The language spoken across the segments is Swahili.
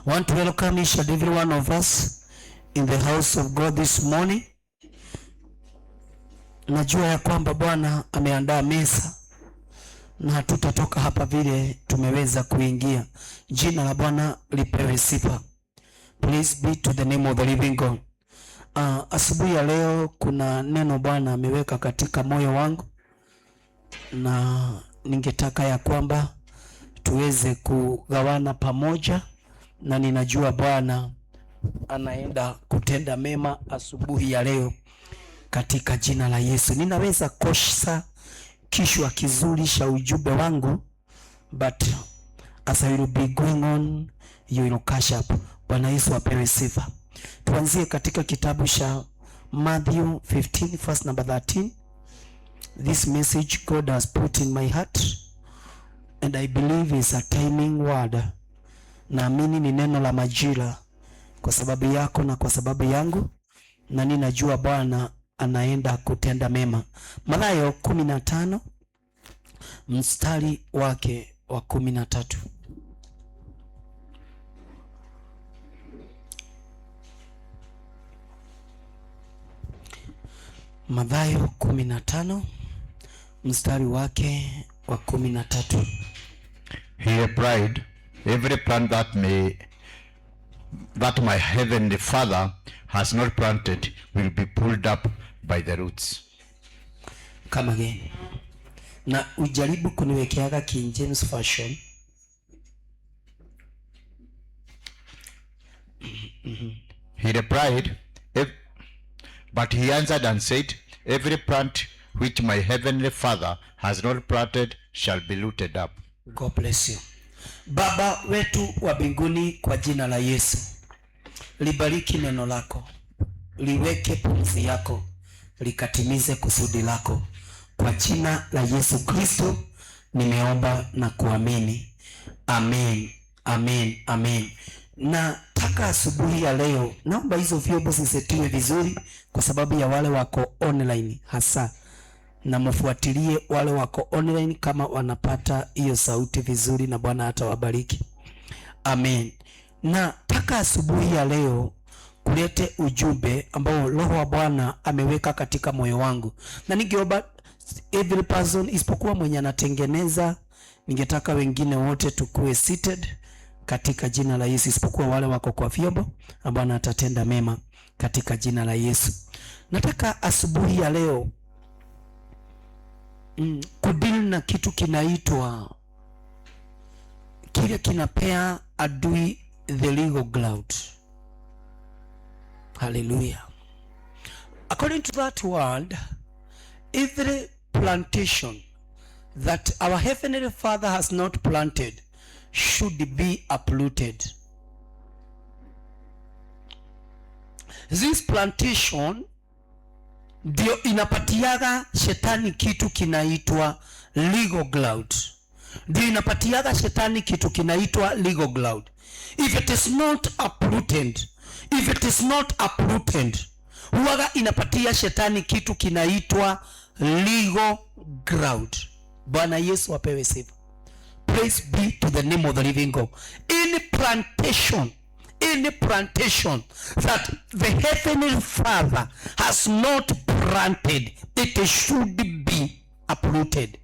Want to welcome each and every one of us in the house of God this morning. Najua ya kwamba Bwana ameandaa meza na hatutatoka hapa vile tumeweza kuingia. Jina la Bwana lipewe sifa. Praise be to the name of the living God. Asubuhi ya leo kuna neno Bwana ameweka katika moyo wangu na ningetaka ya kwamba tuweze kugawana pamoja, na ninajua Bwana anaenda kutenda mema asubuhi ya leo katika jina la Yesu. Ninaweza kosa kichwa kizuri cha ujumbe wangu, but as I will be going on, you will catch up. Bwana Yesu apewe sifa. Tuanzie katika kitabu cha Matthew 15 verse number 13. This message God has put in my heart and I believe is a timing word. Naamini ni neno la majira kwa sababu yako na kwa sababu yangu, na ninajua Bwana anaenda kutenda mema. Mathayo 15 mstari wake wa 13. Mathayo 15 mstari wake wa 13. He replied, "Every plant that my heavenly Father has not planted will be pulled up by the roots." Come again. Na ujaribu kuniwekeaga King James Version. He replied, but he answered and said, "Every plant which my heavenly Father has not planted shall be rooted up." God bless you. Baba wetu wa mbinguni, kwa jina la Yesu, libariki neno lako, liweke pumzi yako, likatimize kusudi lako. Kwa jina la Yesu Kristo nimeomba na kuamini, amen, amen, amen. Nataka asubuhi ya leo, naomba hizo vyombo zisetiwe vizuri, kwa sababu ya wale wako online hasa na mfuatilie wale wako online kama wanapata hiyo sauti vizuri, na Bwana atawabariki. Amen. Nataka asubuhi ya leo kulete ujumbe ambao Roho wa Bwana ameweka katika moyo wangu, na ningeomba every person isipokuwa mwenye anatengeneza, ningetaka wengine wote tukue seated katika jina la Yesu, isipokuwa wale wako kwa vyombo, na Bwana atatenda mema katika jina la Yesu. Nataka asubuhi ya leo kudeal na kitu kinaitwa kile kinapea adui the legal ground. Hallelujah. According to that word, every plantation that our heavenly Father has not planted should be uprooted. This plantation ndio inapatiaga shetani kitu kinaitwa legal ground. Ndio inapatiaga shetani kitu kinaitwa legal ground. If it is not uprooted, if it is not uprooted, huwaga inapatia shetani kitu kinaitwa legal ground. Bwana Yesu apewe sifa. Praise be to the name of the living God. Any plantation that the heavenly Father has not planted, it should be uprooted.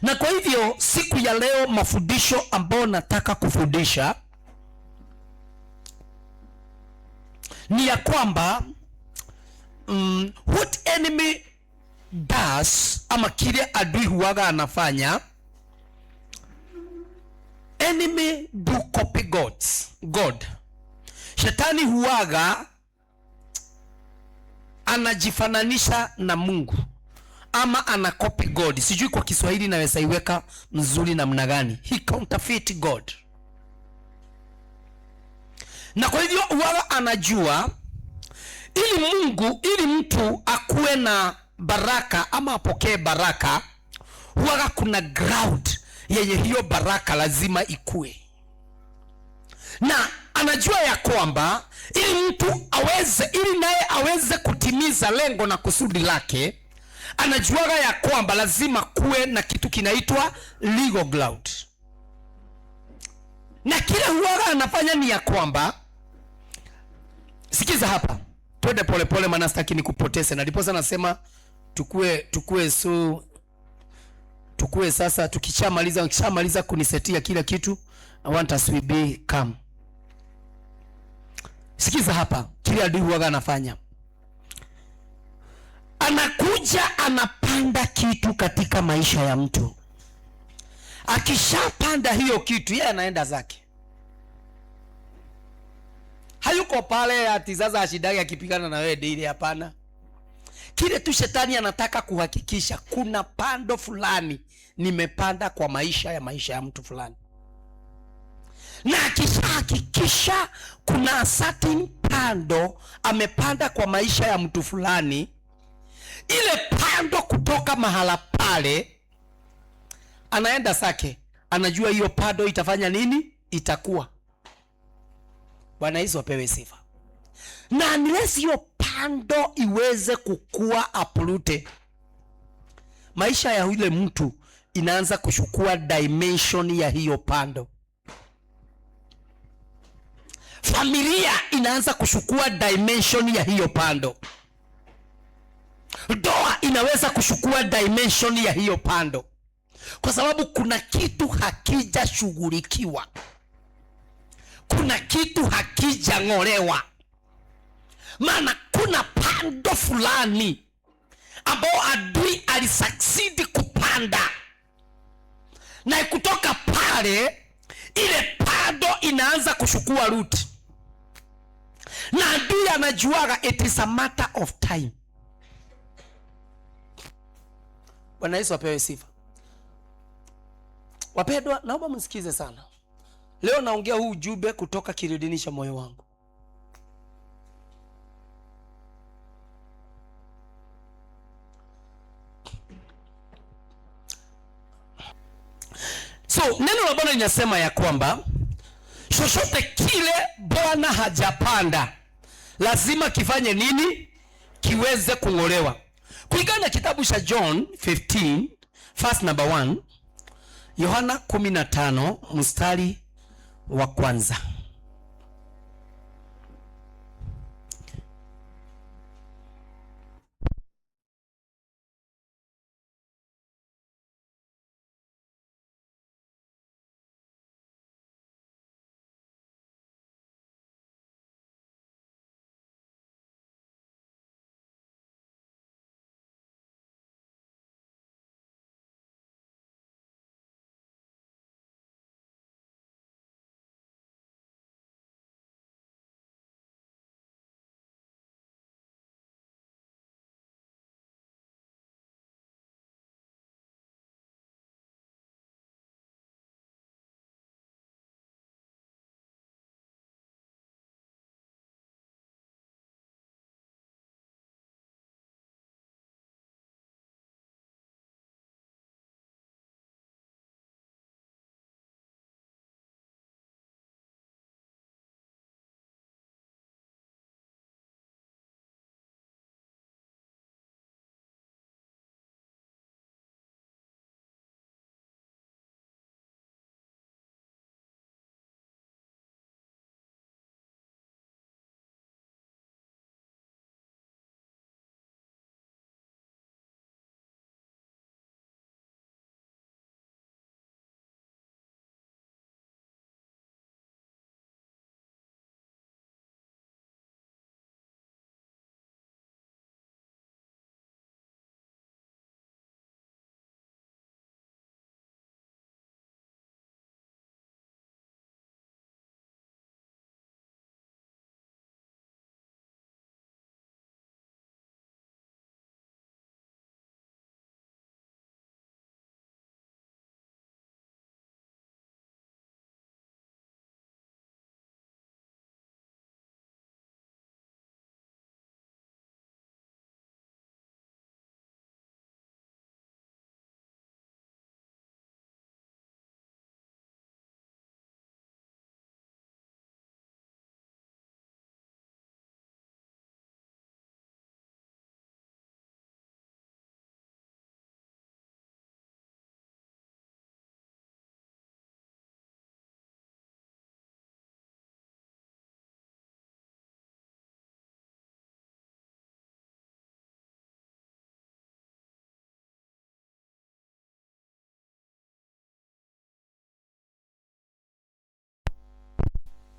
Na kwa hivyo siku ya leo mafundisho ambayo nataka kufundisha ni ya kwamba what enemy does, ama kile adui huwaga anafanya, enemy do copy God. Shetani huwaga anajifananisha na Mungu ama ana copy God. Sijui kwa Kiswahili naweza iweka mzuri namna gani. He counterfeit God. Na kwa hivyo huwaga anajua ili Mungu, ili mtu akuwe na baraka ama apokee baraka, huwaga kuna ground yenye hiyo baraka lazima ikue. Na anajua ya kwamba ili mtu aweze, ili naye aweze kutimiza lengo na kusudi lake, anajuaga ya kwamba lazima kuwe na kitu kinaitwa legal ground. Na kile huwaga anafanya ni ya kwamba, sikiza hapa, twende polepole, maana sitaki nikupoteze, na ndiposa nasema tukue so tukue sasa, tukishamaliza kunisetia kila kitu, I want us we be calm. Sikiza hapa, kile adui huwaga anafanya, anakuja anapanda kitu katika maisha ya mtu. Akishapanda hiyo kitu, yeye anaenda zake, hayuko pale ati sasa ashindage akipigana na wewe daily. Hapana, kile tu shetani anataka kuhakikisha kuna pando fulani nimepanda kwa maisha ya mtu fulani, na akishahakikisha kuna certain pando amepanda kwa maisha ya mtu fulani, ile pando kutoka mahala pale anaenda zake, anajua hiyo pando itafanya nini, itakuwa. Bwana Yesu apewe sifa. Na unless hiyo pando iweze kukua uprooted, maisha ya yule mtu inaanza kuchukua dimension ya hiyo pando. Familia inaanza kuchukua dimension ya hiyo pando. Ndoa inaweza kuchukua dimension ya hiyo pando, kwa sababu kuna kitu hakijashughulikiwa, kuna kitu hakijang'olewa. Maana kuna pando fulani ambao adui alisucceed kupanda, na kutoka pale ile pando inaanza kuchukua root, na adui anajuaga it is a matter of time. Bwana Yesu apewe sifa. Wapendwa, naomba msikize sana. Leo naongea huu ujumbe kutoka kilindini cha moyo wangu. So neno la Bwana linasema ya kwamba chochote kile Bwana hajapanda lazima kifanye nini? Kiweze kung'olewa. Kulingana na kitabu cha John 15 verse number 1, Yohana 15 mstari wa kwanza.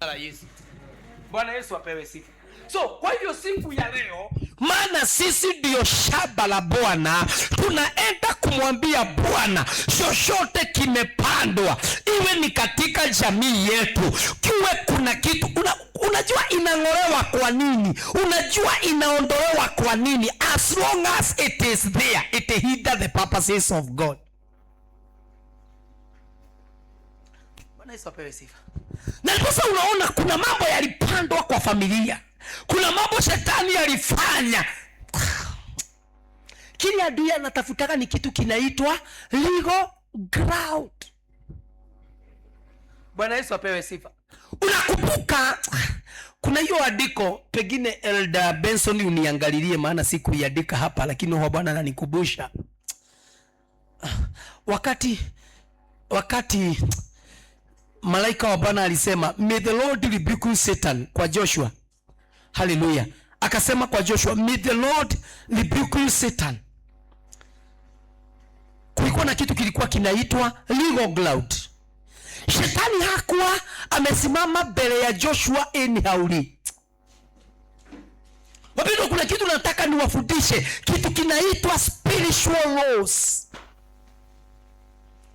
La Yesu. Bwana Yesu apewe sifa. So kwa hivyo siku ya leo, maana sisi ndiyo shamba la Bwana, tunaenda kumwambia Bwana chochote kimepandwa, iwe ni katika jamii yetu, kiwe kuna kitu unajua inang'olewa kwa nini, unajua inaondolewa kwa nini. As long as it is there, it hinder the purposes of God. Bwana Yesu apewe sifa. Na sasa unaona kuna mambo yalipandwa kwa familia, kuna mambo shetani alifanya. Kile adui anatafutaka ni kitu kinaitwa legal ground. Bwana Yesu apewe sifa. Unakumbuka kuna hiyo andiko, pengine Elder Benson uniangalilie, maana sikuiandika hapa, lakini Roho Bwana ananikumbusha wakati malaika wa Bwana alisema, may the Lord rebuke you Satan, kwa Joshua. Hallelujah. Akasema kwa Joshua, may the Lord rebuke you Satan. Kulikuwa na kitu kilikuwa kinaitwa legal ground. Shetani hakuwa amesimama mbele ya Joshua anyhow. Wapendwa, kuna kitu nataka niwafundishe, kitu kinaitwa spiritual laws.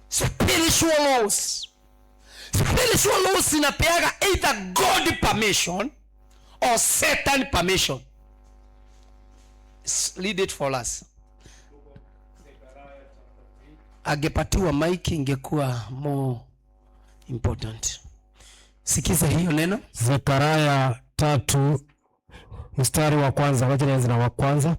Spiritual laws. Spiritual laws inapeaga either God permission or Satan permission. Read it for us. Angepatiwa mic ingekuwa more important. Sikiza hiyo neno. Zekaria 3 mstari wa kwanza, wacha nianze na wa kwanza.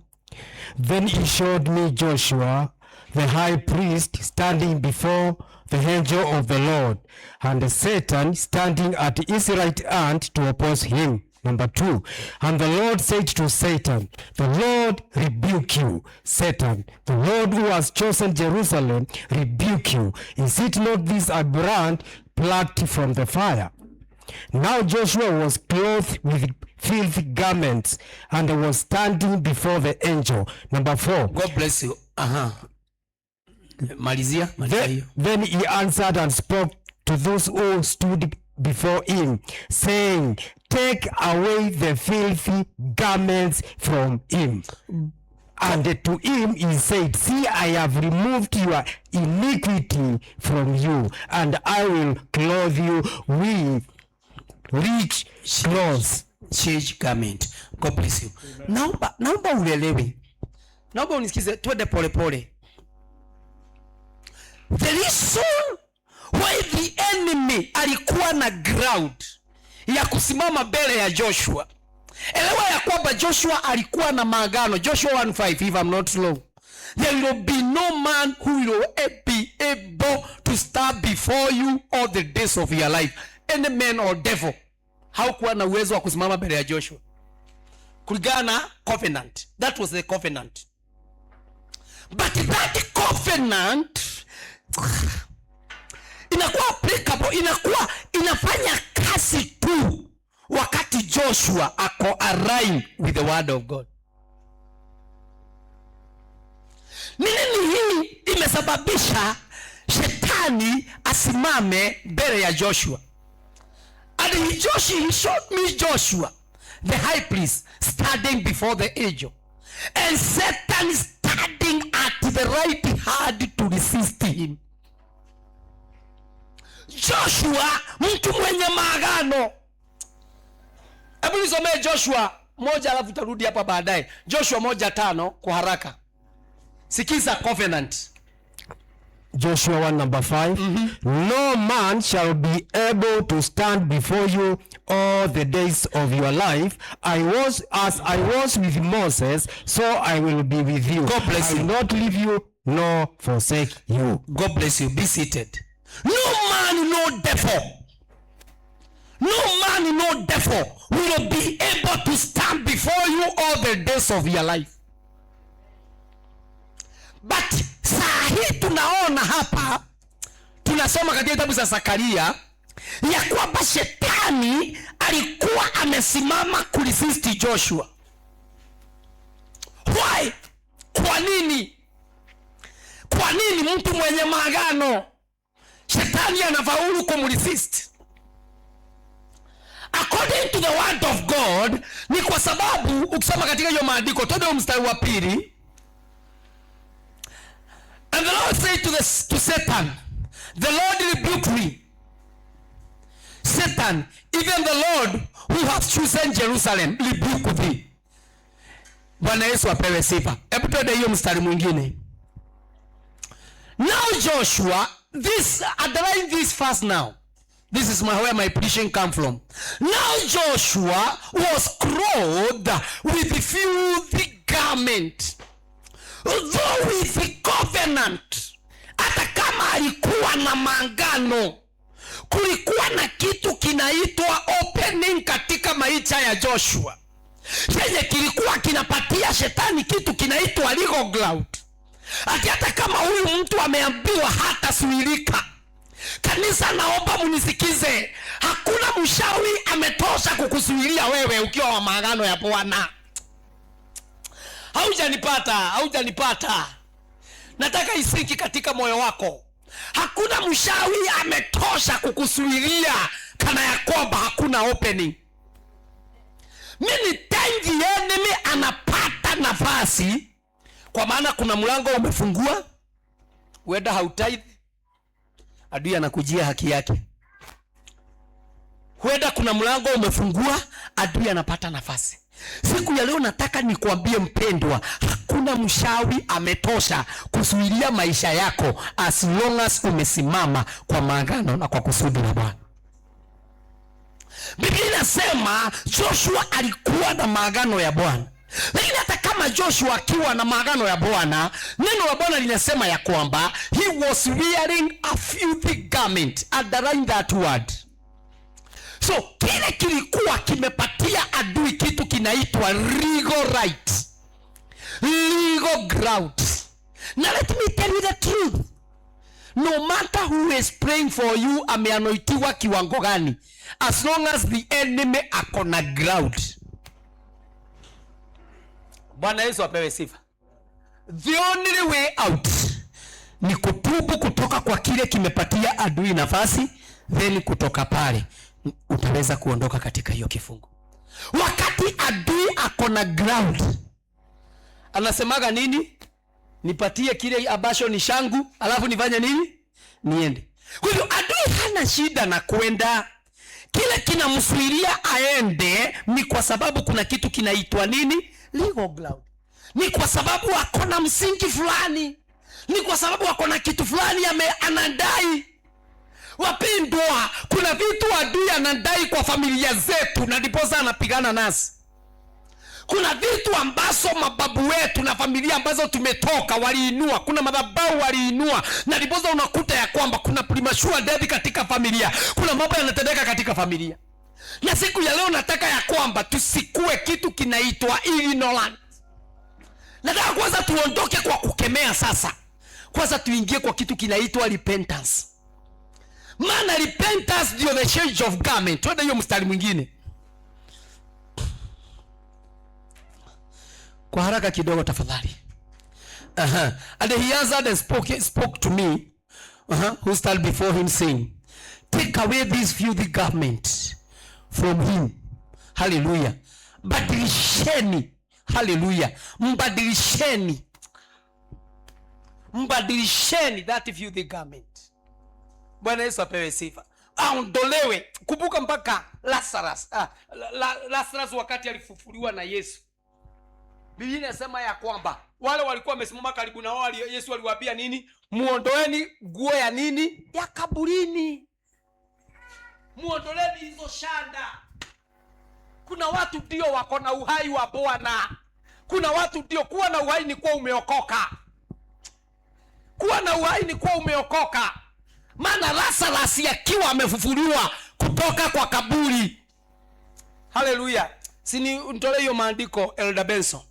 Then he showed me Joshua the high priest standing before the angel of the Lord, and Satan standing at his right hand to oppose him. Number 2, and the Lord said to Satan, the Lord rebuke you, Satan, the Lord who has chosen Jerusalem rebuke you. Is it not this a brand plucked from the fire? Now Joshua was clothed with filthy garments and was standing before the angel. Number 4. God bless you. Aha. Malizia, malizia hiyo. Then he answered and spoke to those who stood before him, saying, take away the filthy garments from him. And to him he said, see, I have removed your iniquity from you, and I will clothe you with rich clothes. Change garment. God bless you. Naomba uelewe. Naomba unisikize, twende pole pole. The reason why the enemy alikuwa na ground ya kusimama mbele ya Joshua. Elewa ya kwamba Joshua alikuwa na maagano. Joshua 1:5, if I'm not wrong. There will be no man who will be able to stand before you all the days of your life. Any man or devil haukuwa na uwezo wa kusimama mbele ya Joshua. Kulingana na covenant. That was the covenant. But that covenant inakuwa applicable, inakuwa inafanya kazi tu wakati Joshua ako align with the word of God. Ni nini hii imesababisha shetani asimame mbele ya Joshua? And he showed me Joshua, the high priest, standing before the angel, and Satan standing at the right hand to resist him. Joshua, mtu mwenye maagano. Hebu nisomee Joshua 1 alafu tarudi hapa baadaye. Joshua 1:5 kwa haraka. Sikiza covenant. Joshua 1 number 5. No man shall be able to stand before you all the days of your life. As I was with Moses, so I will be with you. God bless I will you. not leave you nor forsake you. God bless you. Be seated. No man, no devil. No man, no devil will be able to stand before you all the days of your life. But saa hii tunaona hapa, tunasoma katika kitabu cha Zakaria ya kwamba shetani alikuwa amesimama kuresist Joshua. Why? Kwa nini? Kwa nini mtu mwenye maagano shetani anafaulu kumresist? According to the word of God, ni kwa sababu ukisoma katika hiyo maandiko, twende mstari wa pili. And the Lord said to Satan, "The Lord rebuke me, Satan, even the Lord who hath chosen Jerusalem rebuke thee." Bwana Yesu apewe sifa. Hebu twende hiyo mstari mwingine. Now Joshua, this, underline this first now. This is where my preaching come from. Now Joshua was clothed with filthy garment, though with the covenant. Hata kama alikuwa na maagano, kulikuwa na kitu kinaitwa opening katika maisha ya Joshua, chenye kilikuwa kinapatia shetani kitu kinaitwa legal ground. Ati hata kama huyu mtu ameambiwa hatazuilika. Kanisa, naomba mnisikize, hakuna mshawi ametosha kukuzuilia wewe ukiwa wa maagano ya Bwana. Haujanipata, haujanipata. Nataka isiki katika moyo wako. Hakuna mshawi ametosha kukuzuilia kana ya kwamba hakuna opening. Many times the enemy anapata nafasi, kwa maana kuna mlango umefungua, huenda hautithe, adui anakujia haki yake. Huenda kuna mlango umefungua, adui anapata nafasi. Siku ya leo nataka nikuambie mpendwa, hakuna mshawi ametosha kuzuilia maisha yako as long as umesimama kwa maagano na kwa kusudi la Bwana. Biblia inasema Joshua alikuwa na maagano ya Bwana. Lakini hata kama Joshua akiwa na maagano ya Bwana, neno la Bwana linasema ya kwamba he was wearing a filthy garment. Underline that word. So kile kilikuwa kimepatia adui kitu kinaitwa legal right, legal ground. Now let me tell you the truth. No matter who is praying for you, ameanointiwa kiwango gani, as long as the enemy ako na ground. Bwana Yesu apewe sifa. The only way out ni kutubu kutoka kwa kile kimepatia adui nafasi, then kutoka pale utaweza kuondoka katika hiyo kifungo. Wakati adui ako na ground, anasemaga nini? Nipatie kile ambacho ni shangu, alafu nifanye nini? Niende. Kwa hivyo adui hana shida na kwenda. Kile kinamzuilia aende ni kwa sababu kuna kitu kinaitwa nini? Legal ground. Ni kwa sababu ako na msingi fulani, ni kwa sababu ako na kitu fulani anadai. Wapendwa, kuna vitu adui anadai kwa familia zetu na ndiposa anapigana nasi. Kuna vitu ambazo mababu wetu na familia ambazo tumetoka waliinua, kuna madhabahu waliinua, na ndiposa unakuta ya kwamba kuna premature death katika familia, kuna mambo yanatendeka katika familia. Na siku ya leo nataka ya kwamba tusikue kitu kinaitwa ignorant. Nataka kwanza tuondoke kwa kukemea sasa, kwanza tuingie kwa kitu kinaitwa repentance. Maana repentance ndio the change of garment. Twende hiyo mstari mwingine kwa haraka kidogo tafadhali. And he answered and spoke to me, who stood before him, saying, "Take away this filthy garment from him." Hallelujah. Badilisheni. Hallelujah. Mbadilisheni. Mbadilisheni that filthy garment. Bwana Yesu apewe sifa. Aondolewe. Kumbuka mpaka Lazarus. Lazarus wakati alifufuliwa na Yesu. Biblia inasema ya kwamba wale walikuwa wamesimama karibu na wao, Yesu aliwaambia nini? Muondoeni nguo ya nini? Ya kaburini. Muondoleni hizo shanda. Kuna watu ndio wako na uhai wa Bwana. Kuna watu ndio, kuwa na uhai ni kuwa umeokoka. Kuwa na uhai ni kuwa umeokoka. Maana Lazarus akiwa amefufuliwa kutoka kwa kaburi. Haleluya. Si nitolee hiyo maandiko, Elder Benson.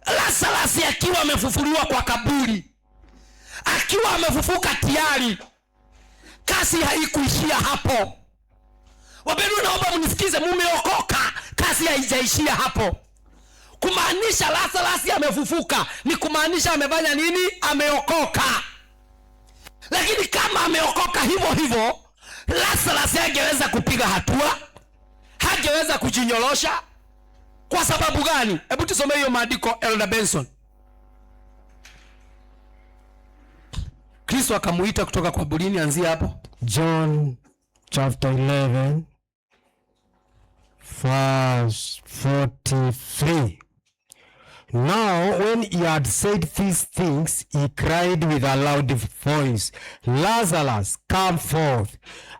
Lazarus akiwa amefufuliwa kwa kaburi, akiwa amefufuka tayari, kazi haikuishia hapo. Wapendwa, naomba mnisikize, mumeokoka, kazi haijaishia hapo. Kumaanisha Lazarus amefufuka ni kumaanisha amefanya nini? Ameokoka. Lakini kama ameokoka hivyo hivyo, Lazarus hangeweza kupiga hatua, hangeweza Hangeweza kujinyorosha. Kwa sababu gani? Hebu tusome hiyo maandiko, Elder Benson. Kristo akamuita kutoka kaburini, anzia hapo. John chapter 11, verse 43. Now, when he had said these things, he cried with a loud voice, "Lazarus, come forth."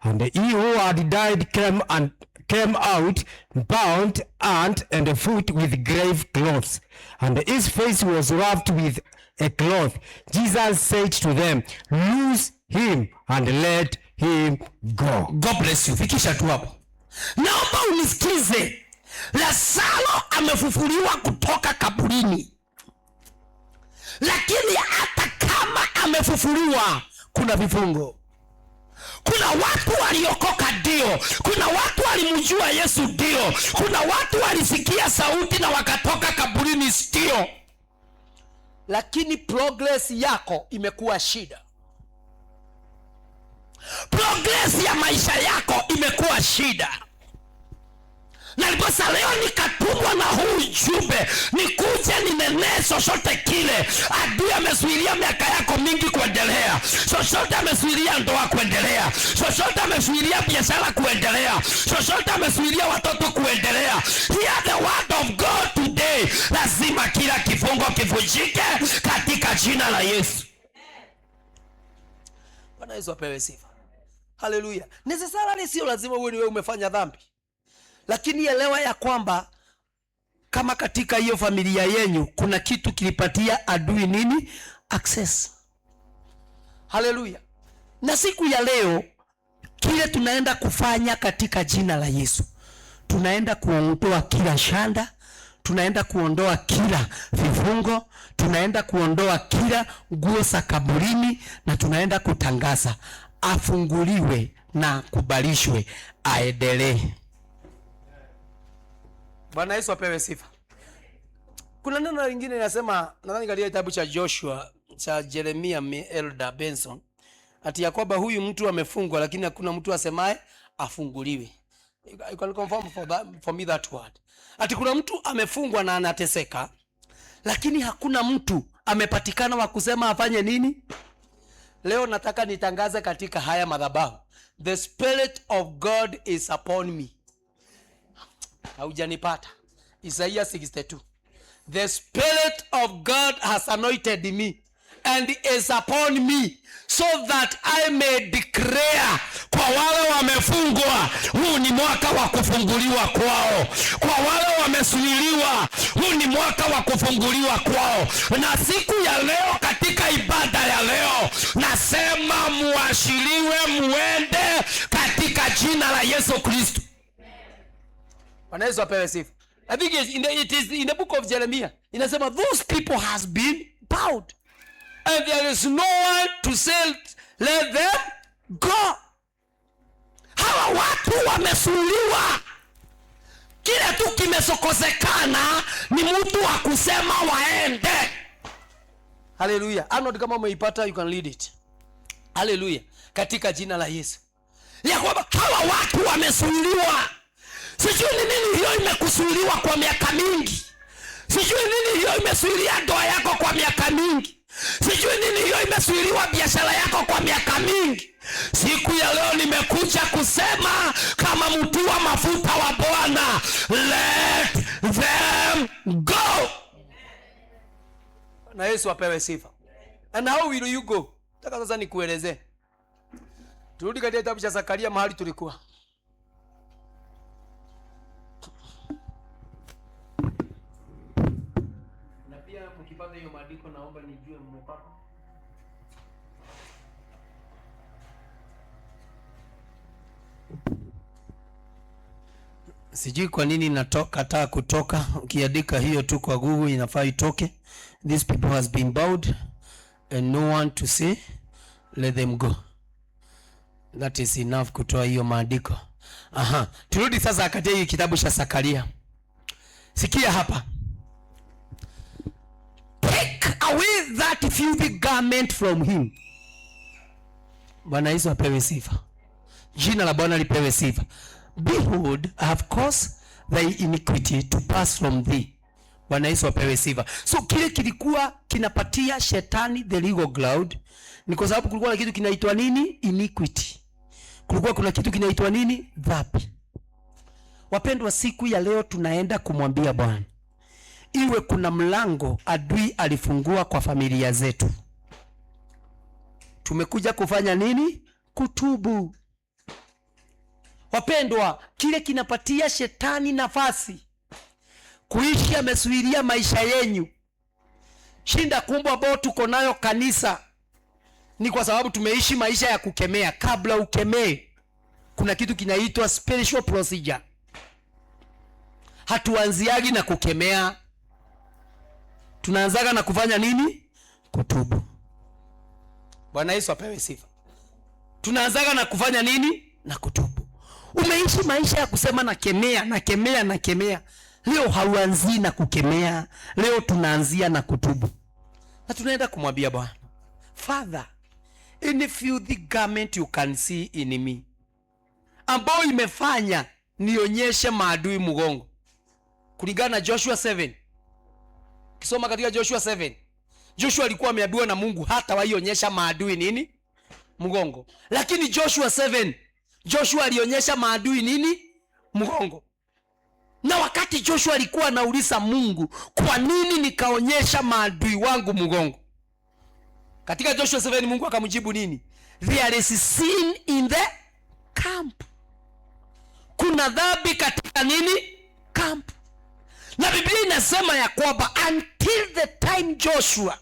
And he who had died came out, bound hand and foot with grave clothes, and his face was wrapped with a cloth. Jesus said to them, "Loose him and let him go." God bless you. Fikisha tu hapo. Naomba unisikize. Lazaro amefufuliwa kutoka kaburini, lakini hata kama amefufuliwa, kuna vifungo. Kuna watu waliokoka, ndio. Kuna watu walimjua Yesu, ndio. Kuna watu walisikia sauti na wakatoka kaburini, ndio. Lakini progress yako imekuwa shida. Progress ya maisha yako imekuwa shida. Na ndiposa leo nikatumwa na huu ujumbe nikuje ninenee chochote kile adui amezuilia miaka yako mingi kuendelea, chochote amezuilia ndoa kuendelea, chochote amezuilia biashara kuendelea, chochote amezuilia watoto kuendelea. Hear the word of God today. Lazima kila kifungo kivunjike katika jina la Yesu. Bwana Yesu apewe sifa. Haleluya. Necessarily sio lazima uwe ni wewe umefanya dhambi, lakini elewa ya kwamba kama katika hiyo familia yenyu kuna kitu kilipatia adui nini? Access. Haleluya. Na siku ya leo kile tunaenda kufanya katika jina la Yesu, tunaenda kuondoa kila shanda, tunaenda kuondoa kila vifungo, tunaenda kuondoa kila nguo za kaburini, na tunaenda kutangaza afunguliwe na kubalishwe aendelee. Bwana Yesu apewe sifa. Kuna neno lingine linasema, nadhani katika kitabu cha Joshua cha Jeremia, Elder Benson, ati ya kwamba huyu mtu amefungwa, lakini hakuna mtu asemaye afunguliwe. You can confirm for me that word. Ati kuna mtu amefungwa na anateseka, lakini hakuna mtu amepatikana wa kusema afanye nini. Leo nataka nitangaze katika haya madhabahu, the Spirit of God is upon me. Haujanipata. Isaiah 62. The Spirit of God has anointed me and is upon me so that I may declare kwa wale wamefungwa, huu ni mwaka wa kufunguliwa kwao. Kwa wale wamezuiliwa, huu ni mwaka wa kufunguliwa kwao. Na siku ya leo, katika ibada ya leo, nasema muachiliwe, muende katika jina la Yesu Kristo. Bwana Yesu apewe sifa. I think it is in the book of Jeremiah. Inasema those people has been bound and there is no one to say, "Let them go." Hawa watu wamezuiliwa. Kile tu kimekosekana ni mtu wa kusema waende. Haleluya. Arnold, kama umeipata, you can read it. Haleluya. Katika jina la Yesu. Ya kwamba hawa watu wamezuiliwa. Sijui ni nini hiyo imekuzuiliwa kwa miaka mingi. Sijui nini hiyo imezuilia ndoa yako kwa miaka mingi. Sijui nini hiyo imezuiliwa biashara yako kwa miaka mingi. Siku ya leo nimekuja kusema kama mtiwa mafuta wa Bwana, let them go. Na Yesu apewe sifa. And how will you go? Nataka sasa nikuelezee. Turudi katika kitabu cha Zakaria mahali tulikuwa. Na pia mkipata hiyo maandiko, naomba nijue mmepata. Sijui kwa nini natoka kutoka. Ukiandika hiyo tu kwa Google inafaa itoke. These people has been bound and no one to say, "Let them go." That is enough kutoa hiyo maandiko. Aha. Turudi sasa katika hii kitabu cha Zakaria. Sikia hapa. Take away that filthy garment from him. Bwana Yesu apewe sifa. Jina la Bwana lipewe sifa. Behold, I have caused thy iniquity to pass from thee. Bwana Yesu apewe sifa. So kile kilikuwa kinapatia shetani the legal ground ni kwa sababu kulikuwa na kitu kinaitwa nini? Iniquity. Kulikuwa kuna kitu kinaitwa nini? Dhambi. Wapendwa, siku ya leo tunaenda kumwambia Bwana, iwe kuna mlango adui alifungua kwa familia zetu, tumekuja kufanya nini? Kutubu. Wapendwa, kile kinapatia shetani nafasi kuishi amesuiria maisha yenyu, shinda kubwa ambao tuko nayo kanisa ni kwa sababu tumeishi maisha ya kukemea. Kabla ukemee, kuna kitu kinaitwa spiritual procedure. Hatuanziagi na kukemea, tunaanzaga na kufanya nini? Kutubu. Bwana Yesu apewe sifa. Tunaanzaga na kufanya nini? Na kutubu. Umeishi maisha ya kusema nakemea, nakemea, nakemea. Leo hauanzii na kukemea, leo tunaanzia na kutubu, na tunaenda kumwambia Bwana, Father, any filthy garment you can see in me, ambayo imefanya nionyeshe maadui mgongo, kulingana na Joshua 7. Kisoma katika Joshua 7, Joshua alikuwa ameambiwa na Mungu hata waionyesha maadui nini mgongo, lakini Joshua 7, Joshua alionyesha maadui nini mgongo. Na wakati Joshua alikuwa anauliza Mungu, kwa nini nikaonyesha maadui wangu mgongo? Katika Joshua 7 Mungu akamjibu nini? There is sin in the camp. Kuna dhambi katika nini? Camp. Na Biblia inasema ya kwamba until the time Joshua,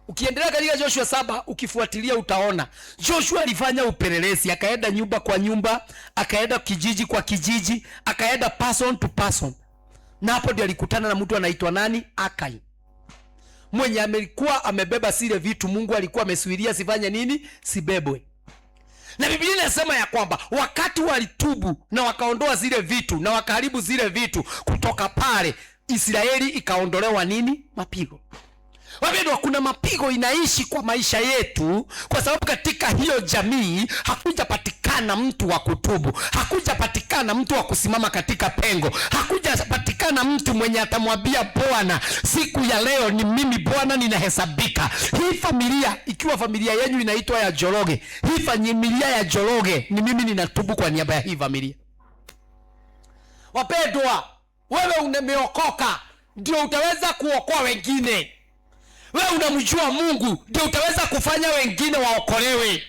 ukiendelea katika Joshua 7 ukifuatilia utaona Joshua alifanya upelelezi, akaenda nyumba kwa nyumba, akaenda kijiji kwa kijiji, akaenda person to person, na hapo ndio alikutana na mtu anaitwa nani? Akai, mwenye amekuwa amebeba zile vitu Mungu alikuwa amesuiria sifanye nini, sibebwe. Na Biblia inasema ya kwamba wakati walitubu na wakaondoa zile vitu na wakaharibu zile vitu, kutoka pale Israeli ikaondolewa nini? Mapigo. Wapendwa, kuna mapigo inaishi kwa maisha yetu, kwa sababu katika hiyo jamii hakujapatikana mtu wa kutubu, hakujapatikana mtu wa kusimama katika pengo, hakujapatikana mtu mwenye atamwambia Bwana, siku ya leo ni mimi Bwana ninahesabika. Hii familia, ikiwa familia yenu inaitwa ya Njoroge, hii familia ya Njoroge ni mimi ninatubu kwa niaba ya hii familia. Wapendwa, wewe umeokoka ndio utaweza kuokoa wengine. Wewe unamjua Mungu ndio utaweza kufanya wengine waokolewe.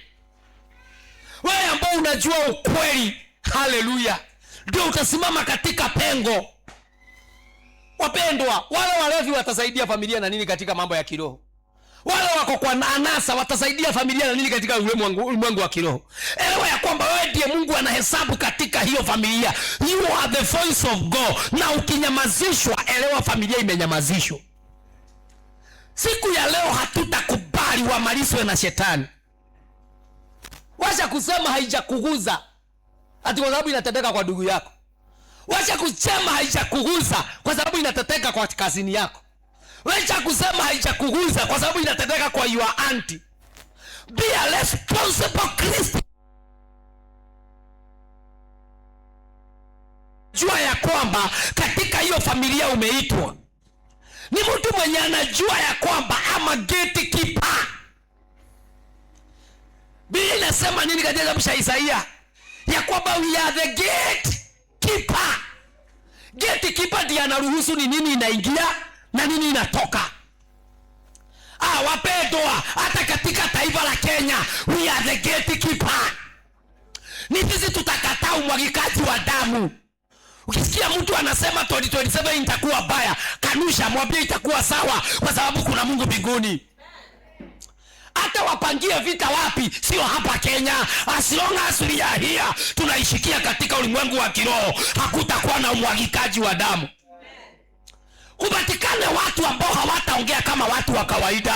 Wewe ambao unajua ukweli, haleluya, ndio utasimama katika pengo. Wapendwa, wale walevi watasaidia familia na nini katika mambo ya kiroho? Wale wako kwa anasa watasaidia familia na nini katika ulimwengu wa kiroho? Elewa ya kwamba wewe ndiye Mungu anahesabu katika hiyo familia. You are the voice of God. Na ukinyamazishwa, elewa familia imenyamazishwa. Siku ya leo hatutakubali wamalizwe na shetani. Wacha kusema haijakuguza ati kwa sababu inatendeka kwa ndugu yako. Wacha kusema haijakuguza kwa sababu inatendeka kwa kazini yako. Wacha kusema haijakuguza kwa sababu inatendeka kwa your auntie. Be a responsible Christian. Jua ya kwamba katika hiyo familia umeitwa. Ni mtu mwenye anajua ya kwamba ama gatekeeper. Biblia inasema nini katika kitabu cha Isaia? Ya kwamba we are the gatekeeper. Gatekeeper ndiye anaruhusu ni nini inaingia na nini inatoka. Wapendwa, hata katika taifa la Kenya we are the gatekeeper. Ni sisi tutakataa umwagikaji wa damu. Ukisikia mtu anasema 2027 itakuwa baya, kanusha, mwambie itakuwa sawa, kwa sababu kuna Mungu mbinguni. Hata wapangie vita wapi, sio hapa Kenya. As long as we are here, tunaishikia katika ulimwengu wa kiroho, hakutakuwa na umwagikaji wa damu. Kupatikane watu ambao hawataongea kama watu wa kawaida.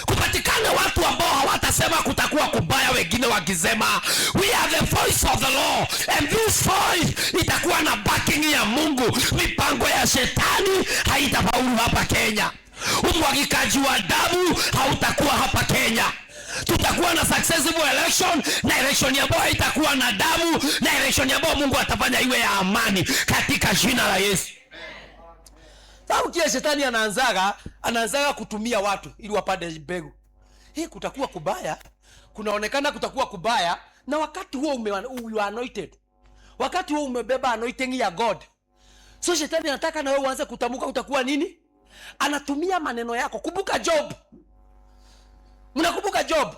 Kupatikane watu ambao hawatasema kutakuwa kubaya, wengine wakisema we are the voice of the Lord, and this voice itakuwa na backing ya Mungu. Mipango ya shetani haitafaulu hapa Kenya. Umwagikaji wa damu hautakuwa hapa Kenya. Tutakuwa na successful election, na election ambayo haitakuwa na damu, na election ambayo Mungu atafanya iwe ya amani katika jina la Yesu. Sababu kile shetani anaanzaga kutumia watu ili wapande mbegu. Hii kutakuwa kubaya, kunaonekana kutakuwa kubaya, na wakati huo you are anointed. Wakati huo umebeba anointing ya God. So shetani anataka na wewe uanze kutamuka utakuwa nini? Anatumia maneno yako. Kumbuka Job. Mnakumbuka Job?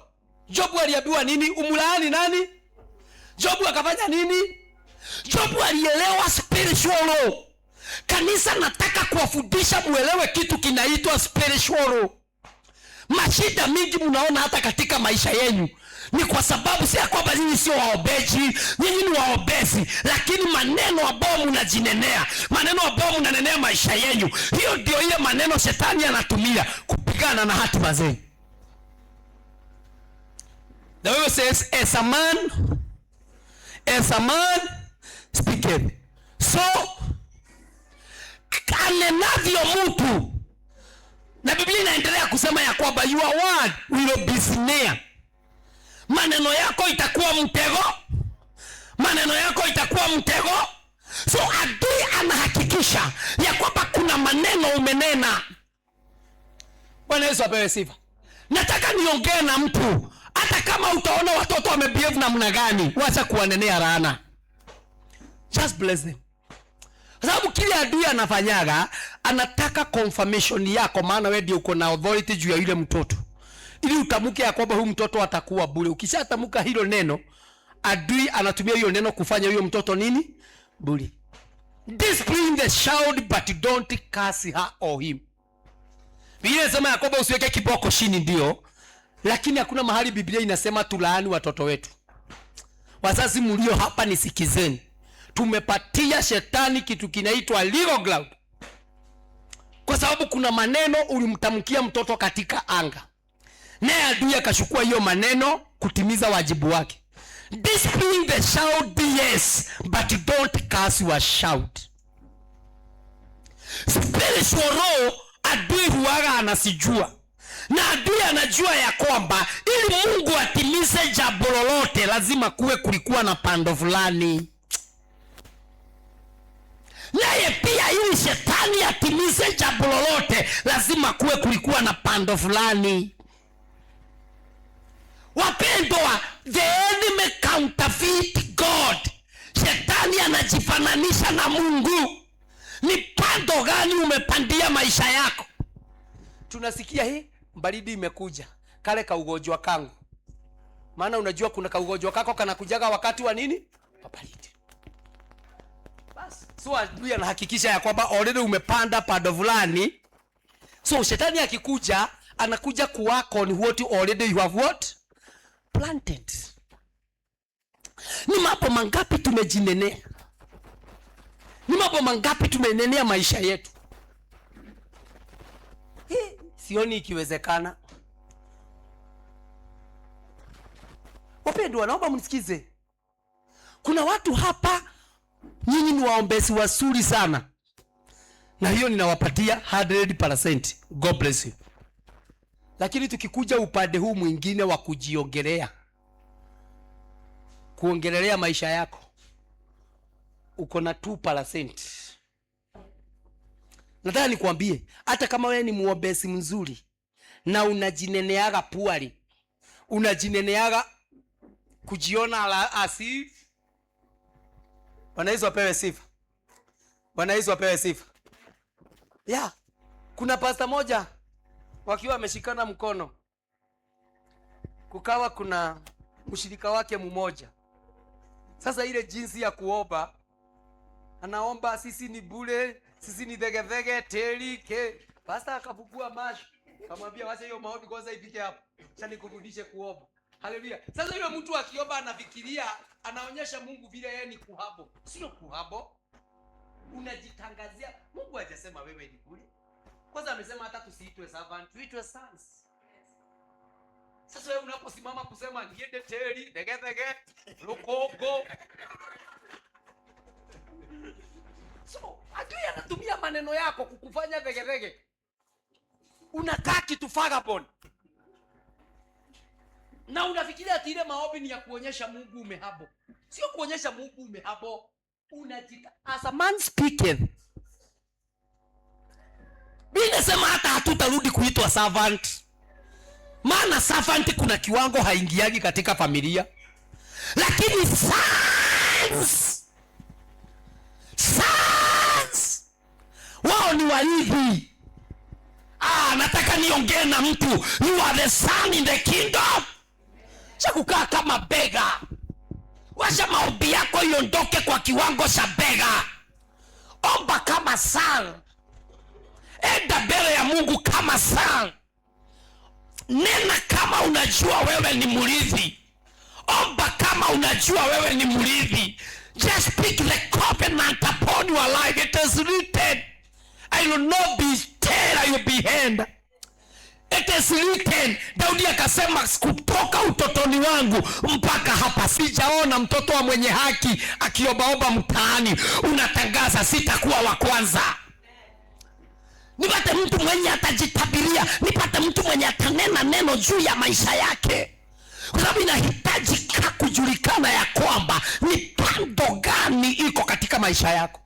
Job aliambiwa nini? Umlaani nani? Job akafanya nini? Job alielewa spiritual law. Kanisa, nataka kuwafundisha muelewe kitu kinaitwa spiritual law. Mashida mingi mnaona hata katika maisha yenu ni kwa sababu si ya kwamba nyinyi sio waombeji, nyinyi ni waombezi, lakini maneno ambayo mnajinenea, maneno ambayo mnanenea maisha yenu, hiyo ndio ile maneno shetani anatumia kupigana na hatima zenu. The Bible says, as a man speaketh, so anenavyo mtu. Na Biblia inaendelea kusema ya kwamba your word will be snare. Maneno yako itakuwa mtego, maneno yako itakuwa mtego. So adui anahakikisha ya kwamba kuna maneno umenena. Bwana Yesu apewe sifa. Nataka niongee na mtu, hata kama utaona watoto wamebehave namna gani, wacha kuwanenea laana, just bless them, kwa sababu kile adui anafanyaga, anataka confirmation yako, maana wewe ndio uko na authority juu ya yule mtoto, ili utamke ya kwamba huyu mtoto atakuwa bure. Ukishatamka hilo neno, adui anatumia hiyo neno kufanya huyo mtoto nini? Bure. Discipline the child but don't curse her or him. Biblia inasema ya kwamba usiweke kiboko chini, ndio, lakini hakuna mahali Biblia inasema tulaani watoto wetu. Wazazi mlio hapa nisikizeni, tumepatia shetani kitu kinaitwa legal ground, kwa sababu kuna maneno ulimtamkia mtoto katika anga, naye adui akachukua hiyo maneno kutimiza wajibu wake. Discipline the child, yes, but don't curse your child. Spiritual law adui huwaga anasijua, na adui anajua ya kwamba ili Mungu atimize jambo lolote lazima kuwe kulikuwa na pando fulani. Naye pia ili shetani atimize jambo lolote lazima kuwe kulikuwa na pando fulani. Wapendwa, the enemy counterfeit God. Shetani anajifananisha na Mungu. Ni pando gani umepandia maisha yako? Tunasikia hii baridi imekuja, kale kaugonjwa kangu. Maana unajua kuna kaugonjwa kako kanakujaga wakati wa nini? Wa baridi. Basi, so adui anahakikisha ya kwamba already umepanda pando fulani. So shetani akikuja, anakuja kuwork on what already you have what? Planted. Ni mambo mangapi tumejinenea? Ni mambo mangapi tumenenea maisha yetu? Hii, sioni ikiwezekana. Wapendwa, naomba mnisikize. Kuna watu hapa, nyinyi ni waombezi wazuri sana, na hiyo ninawapatia 100%. God bless you. Lakini tukikuja upande huu mwingine wa kujiongelea, kuongelelea maisha yako, uko na 2%. Nataka nikwambie, hata kama wewe ni muombezi mzuri na unajineneaga puali, unajineneaga kujiona asi. Bwana Yesu apewe sifa. Bwana Yesu apewe sifa. Yeah. Kuna pasta moja wakiwa wameshikana mkono, kukawa kuna mshirika wake mmoja. Sasa ile jinsi ya kuomba, anaomba sisi ni bure, sisi ni dhegedhege, teli ke. Pasta akafungua macho, akamwambia wacha hiyo maombi kwanza ifike hapo, acha nikufundishe kuomba. Haleluya. Sasa yule mtu akiomba anafikiria, anaonyesha Mungu vile yeye ni kuhabo. Sio kuhabo. Unajitangazia. Mungu hajasema wewe ni bure. Kwanza amesema hata tusiitwe servant, tuitwe sons. Sasa wewe unaposimama kusema niende teli, dege dege, lukogo. So, adui anatumia maneno yako kukufanya dege dege. Unakaa kitu vagabond. Na unafikiria ati ile maombi ni ya kuonyesha Mungu umehumble. Sio kuonyesha Mungu umehumble. Unajita as a man speaketh. Biblia inasema hata hatutarudi kuitwa servant. Maana servant kuna kiwango haingiagi katika familia. Lakini sons, sons wao ni warithi. Ah, nataka niongee na mtu. You are the son in the kingdom. Cha kukaa kama beggar. Wacha maombi yako iondoke kwa kiwango cha beggar. Omba kama son. Enda mbele ya Mungu kama son. Nena kama unajua wewe ni mrithi. Omba kama unajua wewe ni mrithi. Just speak the covenant upon your life. It is written, I will not be still, I will be hand. It is written. Daudi akasema kutoka utotoni wangu mpaka hapa sijaona mtoto wa mwenye haki akiombaomba mtaani. Unatangaza sitakuwa wa kwanza. Nipate mtu mwenye atajitabiria, nipate mtu mwenye atanena neno juu ya maisha yake, kwa sababu inahitajika kujulikana ya kwamba ni pando gani iko katika maisha yako.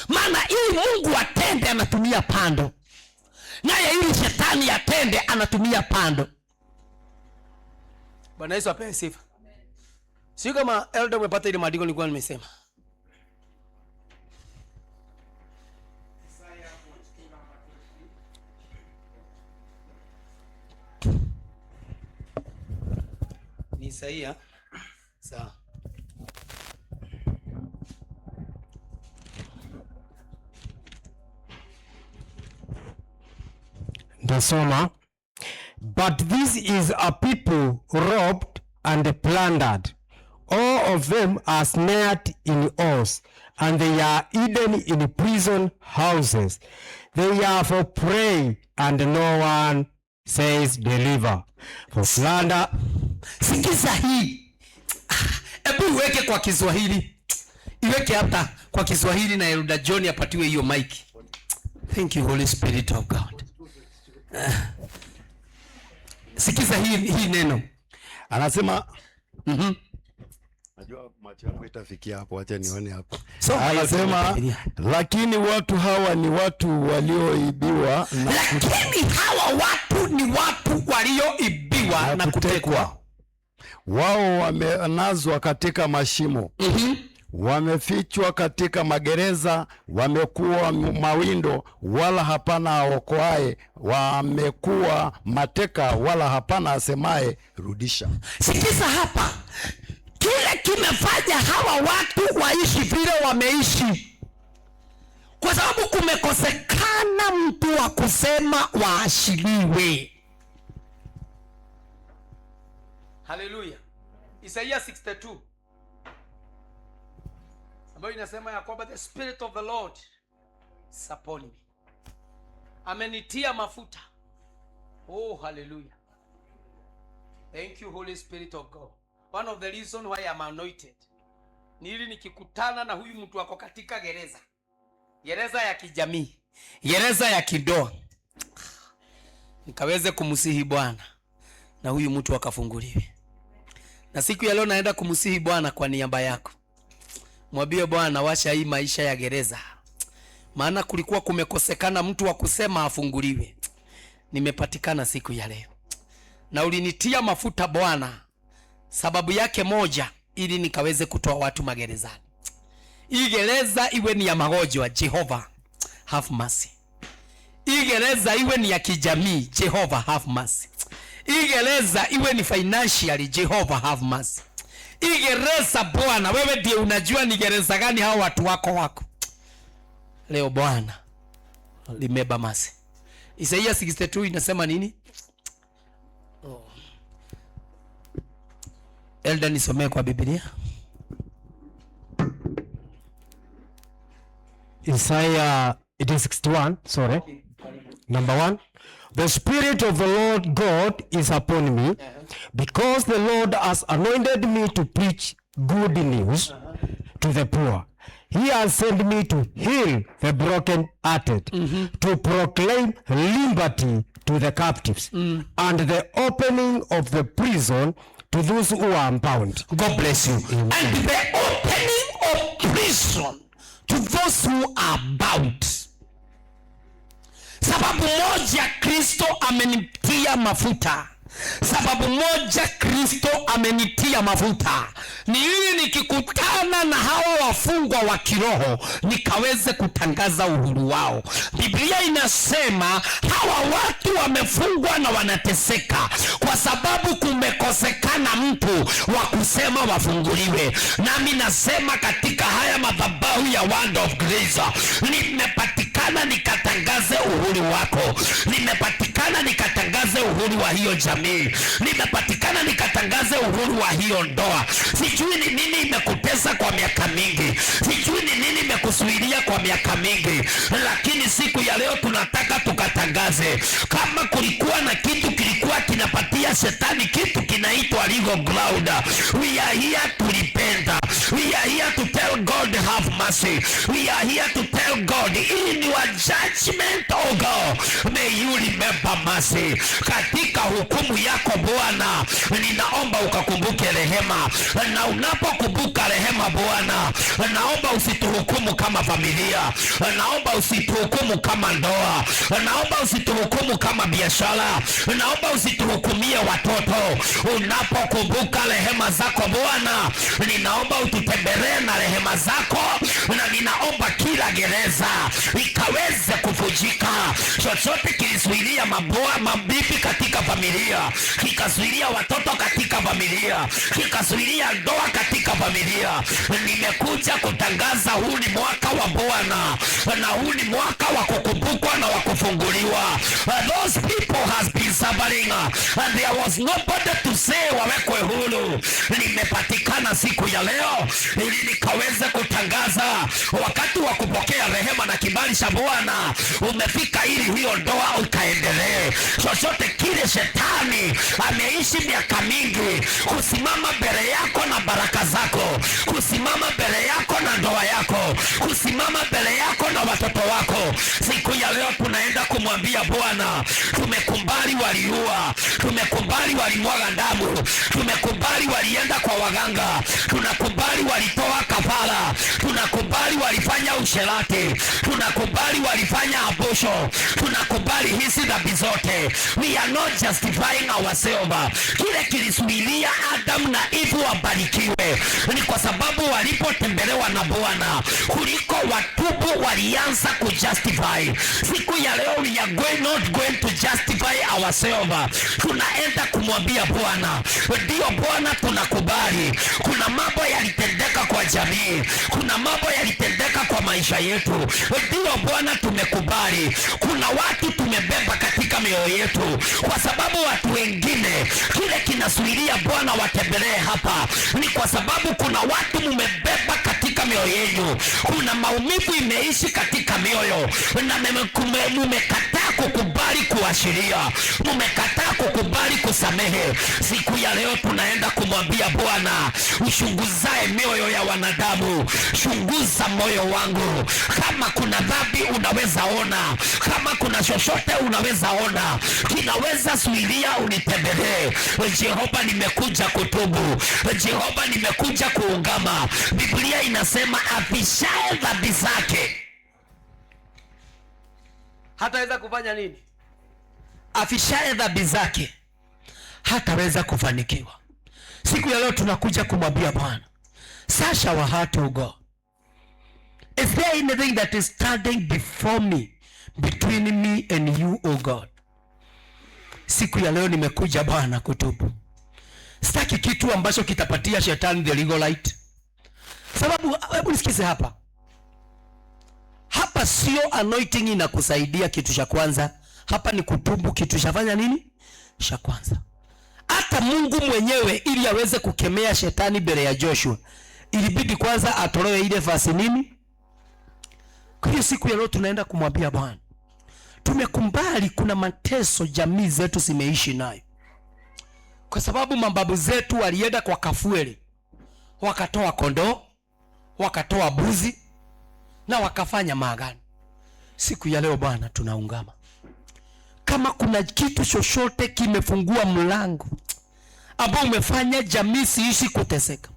Maana ili Mungu atende anatumia pando, naye ili shetani atende anatumia pando. Bwana Yesu apewe sifa. Sio kama elder umepata ile maandiko nilikuwa nimesema. Isaiah 42 number 23. Ni Isaia. Sawa. Ndasoma. But this is a people robbed and plundered. All of them are snared in oars, and they are hidden in prison houses. They are for prey, and no one says deliver. For plunder. Sikiza hii. Hebu iweke kwa Kiswahili. Iweke hata kwa Kiswahili na Elder John apatiwe hiyo mic. Thank you, Holy Spirit of God. Sikiza hii neno. Anasema najua macho yangu itafikia hapo, acha nione hapo. So, Anasema Biblia. Lakini watu hawa ni watu walioibiwa na, Lakini hawa watu ni watu walioibiwa na kutekwa. Wao wamenaswa katika mashimo, wamefichwa katika magereza, wamekuwa mawindo, wala hapana aokoaye, wamekuwa mateka, wala hapana asemaye rudisha. Sikiza hapa, kile kimefanya hawa watu waishi vile wameishi, kwa sababu kumekosekana mtu wa kusema waachiliwe. Haleluya! Isaia 62 ambayo inasema ya kwamba the Spirit of the Lord is upon me, amenitia mafuta. Oh, hallelujah! Thank you, Holy Spirit of God. One of the reason why I'm anointed ni ili nikikutana na huyu mtu ako katika gereza, gereza ya kijamii, gereza ya kindoa, nikaweze kumsihi Bwana na huyu mtu akafunguliwe. Na siku ya leo naenda kumsihi Bwana kwa niaba yako. Mwambie Bwana, washa hii maisha ya gereza, maana kulikuwa kumekosekana mtu wa kusema afunguliwe. Nimepatikana siku ya leo, na ulinitia mafuta Bwana, sababu yake moja, ili nikaweze kutoa watu magerezani. Hii gereza iwe ni ya magonjwa, Jehova have mercy. Hii gereza iwe ni ya kijamii, Jehova have mercy. Hii gereza iwe ni financially, Jehova have mercy. Hii gereza Bwana, wewe ndiye unajua ni gereza gani hao watu wako wako. Leo Bwana remember mercy. Isaia 62 inasema nini? Oh. Elder, nisomee kwa Biblia. Isaiah, it is 61, sorry. Number 1. The Spirit of the Lord God is upon me, because the Lord has anointed me to preach good news to the poor. He has sent me to heal the brokenhearted, to proclaim liberty to the captives, and the opening of the prison to those who are bound. God bless you. And the opening of prison to those who are bound. Sababu moja Kristo amenitia mafuta, sababu moja Kristo amenitia mafuta ni ili nikikutana na hawa wafungwa wa kiroho nikaweze kutangaza uhuru wao. Biblia inasema hawa watu wamefungwa na wanateseka kwa sababu kumekosekana mtu wa kusema wafunguliwe. Nami nasema katika haya madhabahu ya Word of Grace, nimepatikana nikatangaze uhuru wako, nimepatikana nikatangaze uhuru wa hiyo jamii, nimepatikana nikatangaze uhuru wa hiyo ndoa. Sijui ni nini imekutesa kwa miaka mingi, sijui ni nini imekuzuilia kwa miaka mingi, lakini siku ya leo tunataka tukatangaze. Kama kulikuwa na kitu kilikuwa kinapatia shetani kitu kinaitwa legal ground, we are here to repent. We are here to tell God have mercy. We are here to tell God in your judgment, oh God, may you remember mercy. Katika hukumu yako Bwana, ninaomba ukakumbuke rehema, na unapokumbuka rehema Bwana, naomba usituhukumu kama familia, naomba usituhukumu kama ndoa, naomba usituhukumu kama biashara, naomba usituhukumie watoto. Unapokumbuka rehema zako Bwana, ninaomba ututembelee na rehema zako, na ninaomba kila gereza ikaweze kuvunjika. Chochote kilizuilia maboa mabibi katika familia, kikazuilia watoto katika familia, kikazuilia ndoa katika familia, nimekuja kutangaza huu ni mwaka wa Bwana na huu ni mwaka wa kukumbukwa na wa kufunguliwa. Those people has been suffering and there was nobody to say wawekwe huru. Nimepatikana siku ya leo ili nikaweze kutangaza wakati wa kupokea rehema na kibali cha Bwana umefika, ili hiyo ndoa ukaendelee. Chochote kile shetani ameishi miaka mingi kusimama mbele yako na baraka zako, kusimama mbele yako na ndoa yako, kusimama mbele yako na watoto wako, siku ya leo tunaenda kumwambia Bwana, tumekubali waliua, tumekubali walimwaga damu, tumekubali walienda kwa waganga, tunakubali walitoa kafara, tunakubali walifanya usherati, tunakubali walifanya abortion, tunakubali hizi dhambi zote. We are not justifying ourselves. Kile kilisuilia Adam na Eve wabarikiwe ni kwa sababu walipotembelewa na Bwana, kuliko watubu walianza kujustify. Siku ya leo we are not going to justify ourselves. Tunaenda kumwambia Bwana, ndio Bwana, tunakubali kuna mambo yalitendeka kwa jamii, kuna mambo yalitendeka kwa maisha yetu. Ndio Bwana, tumekubali kuna watu tumebeba katika mioyo yetu, kwa sababu watu wengine kile kinasuilia Bwana watembelee hapa ni kwa sababu kuna watu mumebeba katika mioyo yenu, kuna maumivu imeishi katika mioyo na mumekataa kukubali kuashiria, mumekataa kukubali kusamehe. Siku ya leo tunaenda kumwambia Bwana, uchunguzae mioyo ya wanadamu, chunguza moyo wangu. Kama kuna dhambi unaweza ona, kama kuna chochote unaweza ona kinaweza zuilia unitembelee Jehova, nimekuja kutubu. Jehova, nimekuja kuungama. Biblia inasema afichaye dhambi zake hataweza kufanya nini? Afichaye dhambi zake hataweza kufanikiwa. Siku ya leo tunakuja kumwambia Bwana, search our heart, O God. Is there anything that is standing before me, between me and you, O God? Siku ya leo nimekuja Bwana kutubu. Sitaki kitu ambacho kitapatia shetani the legal right. Sababu hebu nisikize hapa. Hapa sio anointing inakusaidia kitu cha kwanza. Hapa ni kutubu kitu cha fanya nini? Cha kwanza. Hata Mungu mwenyewe ili aweze kukemea shetani mbele ya Joshua, ilibidi kwanza atolewe ile fasi nini? Kwa hiyo siku ya leo tunaenda kumwambia Bwana, tumekubali kuna mateso jamii zetu zimeishi nayo, kwa sababu mababu zetu walienda kwa kafuele, wakatoa kondoo, Wakatoa buzi na wakafanya maagano. Siku ya leo Bwana tunaungama. Kama kuna kitu chochote kimefungua mlango ambao umefanya jamii siishi kuteseka,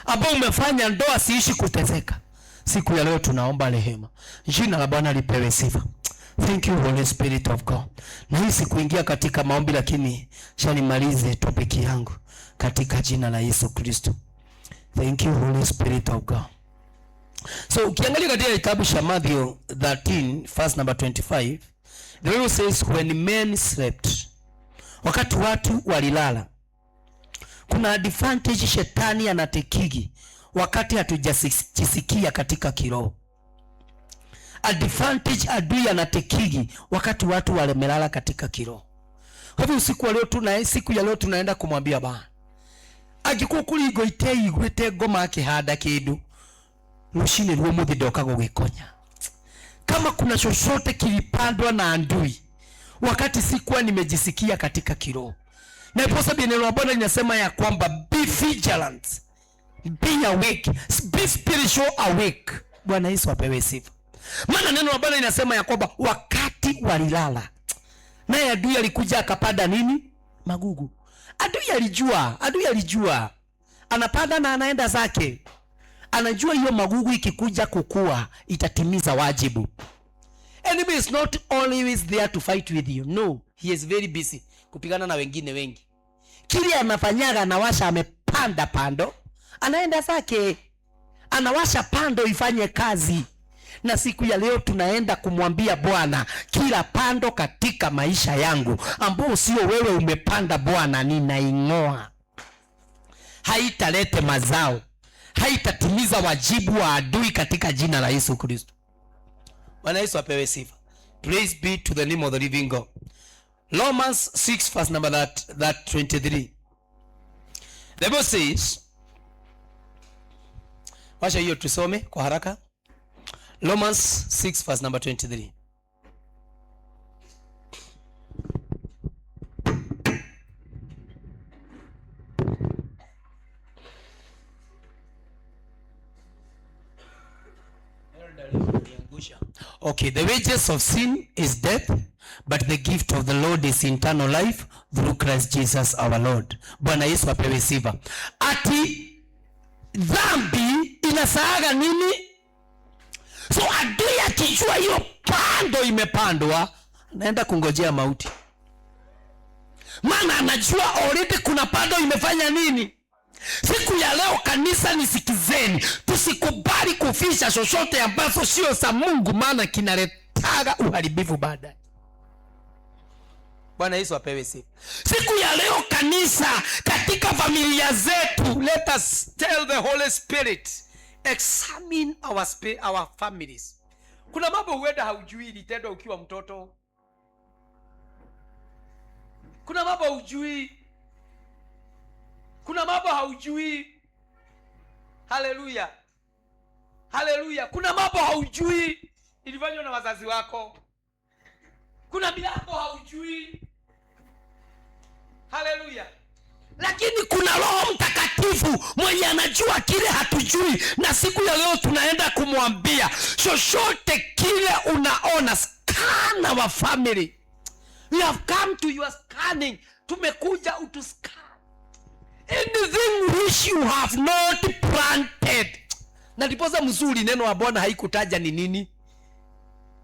ambao umefanya ndoa siishi kuteseka, siku ya leo tunaomba rehema. Jina la Bwana lipewe sifa. Thank you Holy Spirit of God. Na hii sikuingia katika maombi, lakini shanimalize topic yangu katika jina la Yesu Kristo. Thank you Holy Spirit of God. So ukiangalia katika kitabu cha Matthew 13 verse number 25, the Bible says when men slept, wakati watu walilala. Kuna advantage shetani anatekigi wakati hatujajisikia katika kiroho. Advantage adui anatekigi wakati watu wamelala katika kiroho. Kwa hivyo usiku wa leo siku ya leo tunaenda kumwambia Bwana, angĩkorwo kũrĩ ngo iteiguĩte ngoma akĩhanda kĩndũ, rũcinĩ ruo mũthĩ ndoka gũgĩkonya. Kama kuna chochote kilipandwa na adui wakati sikuwa nimejisikia katika kiroho, na ndiposa neno la Bwana linasema ya kwamba be vigilant, be awake, be spiritual awake. Bwana Yesu apewe sifa. Maana neno la Bwana linasema ya kwamba wakati walilala, naye adui alikuja akapanda nini? Magugu. Adui alijua anapanda na anaenda zake. Anajua hiyo magugu ikikuja kukua itatimiza wajibu. Enemy is not always there to fight with you. No, he is very busy kupigana na wengine wengi. Kile anafanyaga, anawasha amepanda pando, anaenda zake. Anawasha pando ifanye kazi. Na siku ya leo tunaenda kumwambia Bwana, kila pando katika maisha yangu ambao sio wewe umepanda Bwana, ninaing'oa. Haitalete mazao, haitatimiza wajibu wa adui katika jina la Yesu Kristo. Bwana Yesu apewe sifa. Praise be to the name of the living God. Romans 6 verse number that 23. The Bible says, wacha hiyo tusome kwa haraka. Romans 6 verse number 23. Okay, the wages of sin is death, but the gift of the Lord is eternal life through Christ Jesus our Lord. Bwana Yesu apewe sifa. Ati dhambi inasaaga nini? So adui akijua hiyo pando imepandwa, anaenda kungojea mauti. Maana anajua already kuna pando imefanya nini? Siku ya leo kanisa, nisikizeni, tusikubali kufisha chochote ambacho sio za Mungu, maana kinaletaga uharibifu baadaye. Bwana Yesu apewe sifa. Siku ya leo kanisa, katika familia zetu, let us tell the Holy Spirit, examine our families. Kuna mambo huenda haujui ilitendwa ukiwa mtoto. Kuna mambo hujui. Kuna mambo haujui. Haleluya. Haleluya. Kuna mambo haujui ilifanywa na wazazi wako. Kuna milango haujui. Haleluya. Lakini kuna Roho Mtakatifu mwenye anajua kile hatujui, na siku ya leo tunaenda kumwambia chochote kile unaona, scan our family. We have come to your scanning. Tumekuja utuscan. Anything which you have not planted. Na ndiposa mzuri neno la Bwana haikutaja ni nini,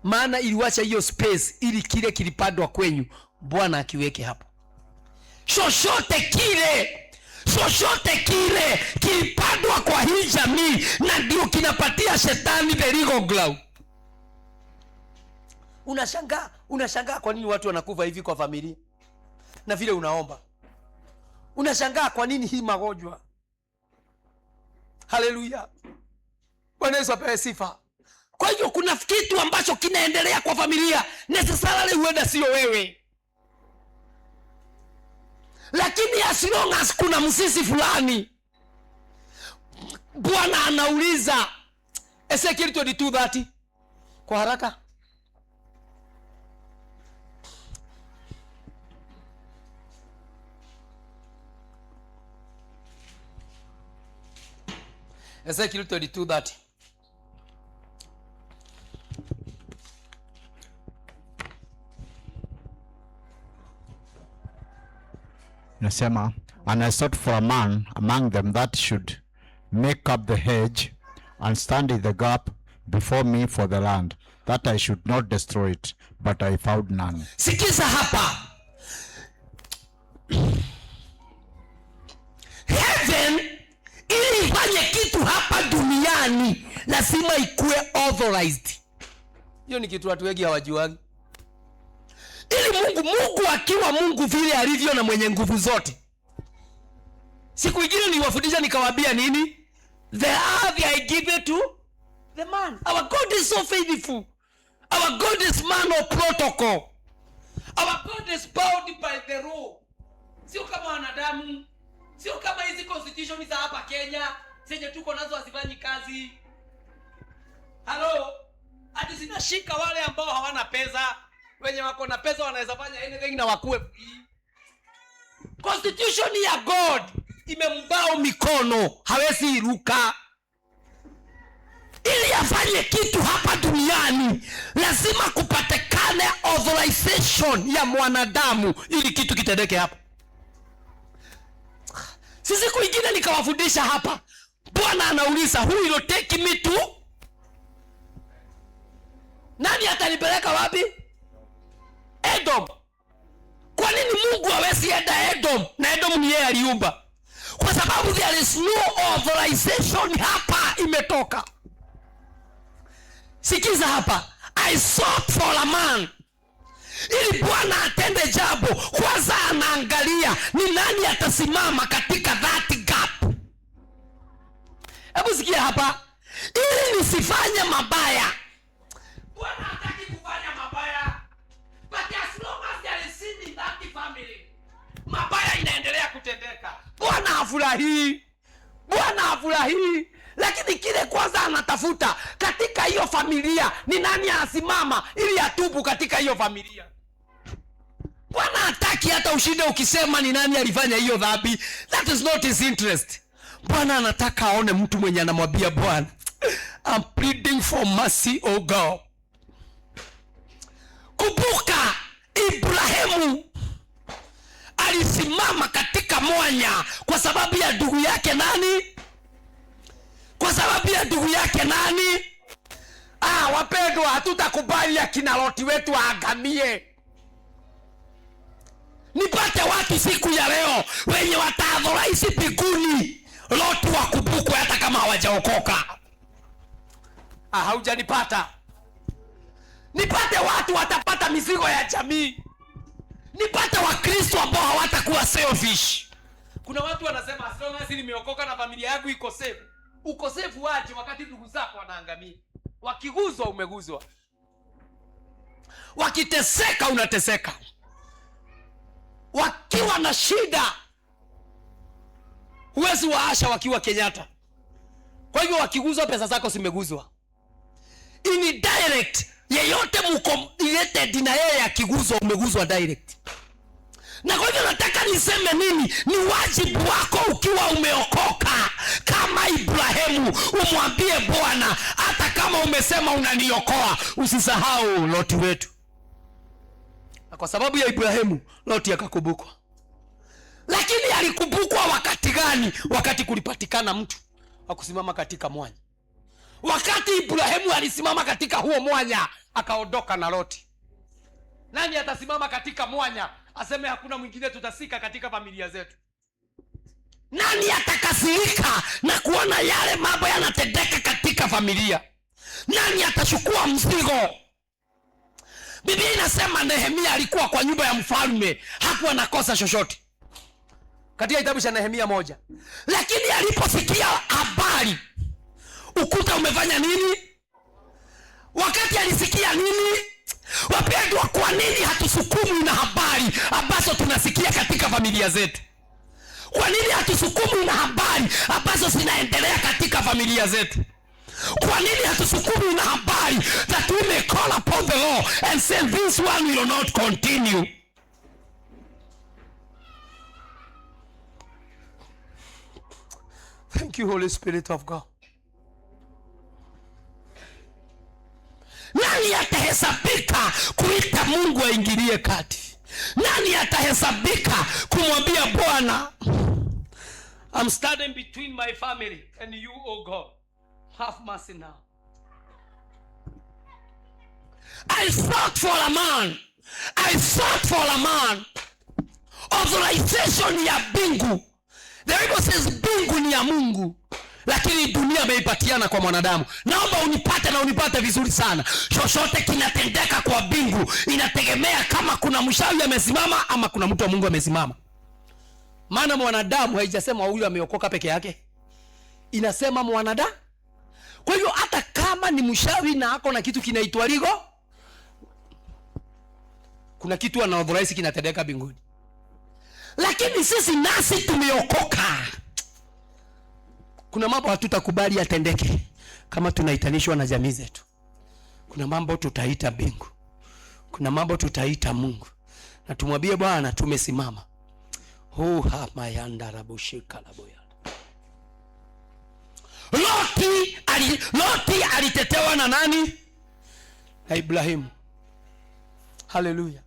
maana iliwacha hiyo space ili kile kilipandwa kwenyu Bwana akiweke hapo. Chochote kile, chochote kile kilipandwa kwa hii jamii, na ndio kinapatia shetani the legal ground. Unashangaa kwa nini watu wanakufa hivi kwa familia, na vile unaomba. Unashangaa kwa nini hii magonjwa. Haleluya. Bwana Yesu apewe sifa. Kwa hiyo kuna kitu ambacho kinaendelea kwa familia, necessarily huenda sio wewe, lakini as long as kuna msisi fulani, Bwana anauliza Ezekiel 22:30 kwa haraka. Ezekiel 22:30. Nasema, and I sought for a man among them that should make up the hedge and stand in the gap before me for the land, that I should not destroy it, but I found none. Sikiza hapa, heaven ili ifanye kitu hapa duniani lazima ikuwe authorized. Hiyo ni kitu watu wengi hawajuagi. Ili Mungu akiwa Mungu vile alivyo na mwenye nguvu zote. Siku ingine niliwafundisha nikawaambia nini? The earth I give it to the man. Our God is so faithful. Our God is man of protocol. Our God is bound by the law. Sio kama wanadamu, sio kama hizi constitution za hapa Kenya zenye tuko nazo hazifanyi kazi. Halo, hadi zinashika wale ambao hawana pesa, wenye wako na pesa wanaweza fanya anything na wakuwe free. Constitution ya God imembao mikono, hawezi iruka. Ili afanye kitu hapa duniani lazima kupatikane authorization ya mwanadamu ili kitu kitendeke hapa. Sisi siku ingine nikawafundisha hapa, Bwana anauliza, who will take me to? Nani atanipeleka wapi? Edom. Kwa nini Mungu hawezi enda Edom? Na Edom ni yeye aliumba. Kwa sababu there is no authorization hapa imetoka. Sikiza hapa, I sought for a man. Ili Bwana atende jambo, kwanza anaangalia ni nani atasimama katika that gap. Hebu sikia hapa, ili nisifanye mabaya. Bwana hataki kufanya mabaya, but as long as there is sin in that family, mabaya inaendelea kutendeka. Bwana hafurahii, Bwana hafurahii. Lakini kile kwanza anatafuta katika hiyo familia ni nani asimama ili atubu katika hiyo familia. Bwana hataki hata ushinde ukisema ni nani alifanya hiyo dhambi. That is not his interest. Bwana anataka aone mtu mwenye anamwambia Bwana, I'm pleading for mercy, O God. Kumbuka Ibrahimu alisimama katika mwanya kwa sababu ya ndugu yake nani? Kwa sababu ya ndugu yake nani? Wapendwa, hatutakubali akina Loti wetu waangamie. Nipate watu siku ya leo wenye wataadhoraisi mbinguni Loti wakumbukwe hata kama hawajaokoka. Haujanipata. Nipate watu watapata mizigo ya jamii. Nipate Wakristo ambao hawatakuwa selfish. Kuna watu wanasema as long as nimeokoka na familia yangu iko safe. Ukosefu waje wakati ndugu zako wanaangamia? Wakiguzwa umeguzwa, wakiteseka unateseka, wakiwa na shida huwezi waasha wakiwa Kenyatta. Kwa hivyo wakiguzwa pesa zako zimeguzwa. In direct, yeyote mko related na yeye akiguzwa umeguzwa direct. Na kwa hivyo nataka niseme nini? Ni wajibu wako ukiwa umeokoka kama Ibrahimu umwambie Bwana, hata kama umesema unaniokoa, usisahau Loti wetu. Na kwa sababu ya Ibrahimu Loti akakumbukwa. Lakini alikumbukwa wakati gani? Wakati kulipatikana mtu wa kusimama katika mwanya. Wakati Ibrahimu alisimama katika huo mwanya, akaondoka na Loti. Nani atasimama katika mwanya aseme hakuna mwingine tutasika katika familia zetu? Nani atakasirika na kuona yale mambo yanatendeka katika familia? Nani atachukua mzigo? Biblia inasema Nehemia alikuwa kwa nyumba ya mfalme, hakuwa na kosa chochote. Katika kitabu cha Nehemia 1. Lakini aliposikia habari ukuta umefanya nini? Wakati alisikia nini? Wapendwa, kwa nini hatusukumwi na habari ambazo tunasikia katika familia zetu? Kwa nini hatusukumwi na habari ambazo zinaendelea katika familia zetu? Kwa nini hatusukumwi na habari that we may call upon the Lord and say this one will not continue? Thank you, Holy Spirit of God. Nani atahesabika kuita Mungu aingilie kati? Nani atahesabika kumwambia Bwana, I'm standing between my family and you, oh God. Have mercy now. I sought for a man. I sought for a man. Authorization ya mbingu. The Bible says mbingu ni ya Mungu, lakini dunia ameipatiana kwa mwanadamu. Naomba unipate na unipate vizuri sana. Chochote kinatendeka kwa mbingu inategemea kama kuna mshawi amesimama ama kuna mtu wa Mungu amesimama. Maana mwanadamu haijasema huyu ameokoka peke yake, inasema mwanadamu. Kwa hivyo hata kama ni mshawi na ako na kitu kinaitwa ligo, kuna kitu ana authorize kinatendeka mbinguni. Lakini sisi nasi tumeokoka, kuna mambo hatutakubali yatendeke kama tunaitanishwa na jamii zetu. Kuna mambo tutaita mbingu, kuna mambo tutaita Mungu na tumwambie Bwana tumesimama. Huha mayanda rabushika laboya. Loti alitetewa na nani? Na Ibrahimu. Haleluya.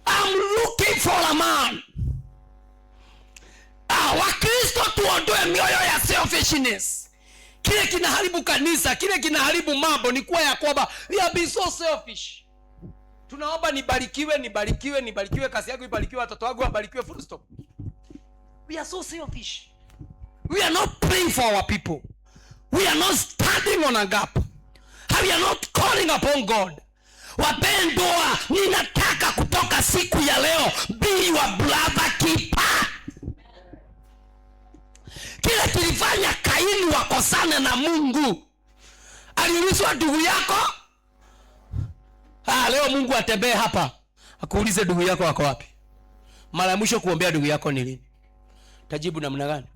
I'm looking for a man. Wakristo tuondoe mioyo ya selfishness. Kile kinaharibu kanisa, kile kinaharibu mambo ni kuwa ya kwamba we are being so selfish. Tunaomba nibarikiwe, nibarikiwe, nibarikiwe, kazi yangu ibarikiwe, watoto wangu wabarikiwe, full stop. We are so selfish. We are not praying for our people. We are not standing on a gap. We are not calling upon God. Wapendwa, ninataka kutoka siku ya leo, be your brother keeper. Kile kilifanya Kaini wakosane na Mungu, aliulizwa ndugu yako. Leo Mungu atembee hapa akuulize ndugu yako ako wapi? Mara ya mwisho kuombea ndugu yako ni lini? Tajibu namna gani?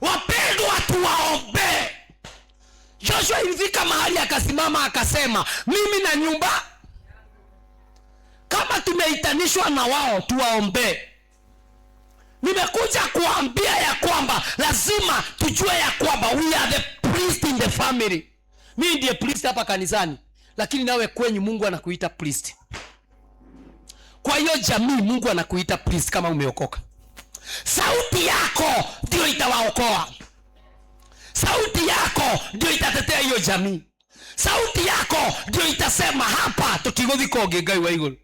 Wapendwa, tuwaombee. Joshua ilifika mahali akasimama akasema, mimi na nyumba, kama tumeitanishwa na wao tuwaombee. Nimekuja kuambia ya kwamba lazima tujue ya kwamba we are the priest in the family. Mimi ndiye priest hapa kanisani, lakini nawe kwenyu Mungu anakuita priest. Kwa hiyo jamii Mungu anakuita priest kama umeokoka. Sauti yako ndio itawaokoa. Sauti yako ndio itatetea hiyo jamii. Sauti yako ndio itasema hapa tutigothika ũngĩ Ngai wa igũrũ,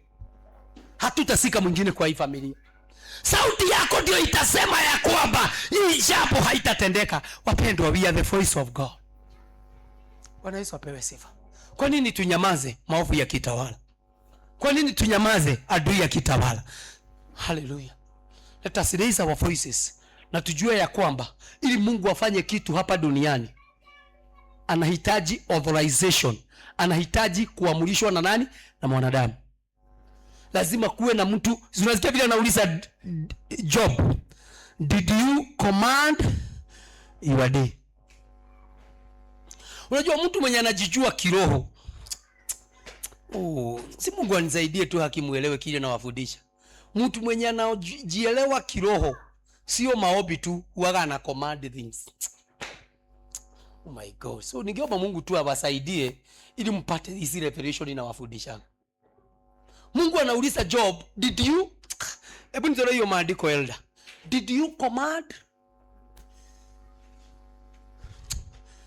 hatutasika mwingine kwa hii familia. Sauti yako ndio itasema ya kwamba hii jambo haitatendeka. Wapendwa, we are the voice of God. Bwana Yesu apewe sifa. Kwa nini tunyamaze maovu ya kitawala? Kwa nini tunyamaze adui ya kitawala? Haleluya. Let us raise our voices na tujue ya kwamba ili Mungu afanye kitu hapa duniani anahitaji authorization, anahitaji kuamrishwa na nani? Na mwanadamu. Lazima kuwe na mtu. Unasikia vile anauliza Job, did you command your day? Unajua mtu mwenye anajijua kiroho, oh, si Mungu anisaidie tu hakimuelewe kile nawafundisha. Mtu mwenye anajielewa kiroho sio maombi tu, huwaga ana command things. Oh my God. So ningeomba Mungu tu awasaidie ili mpate hizi revelation inawafundisha. Mungu anauliza Job, did you, hebu nitolee hiyo maandiko elder. Did you command?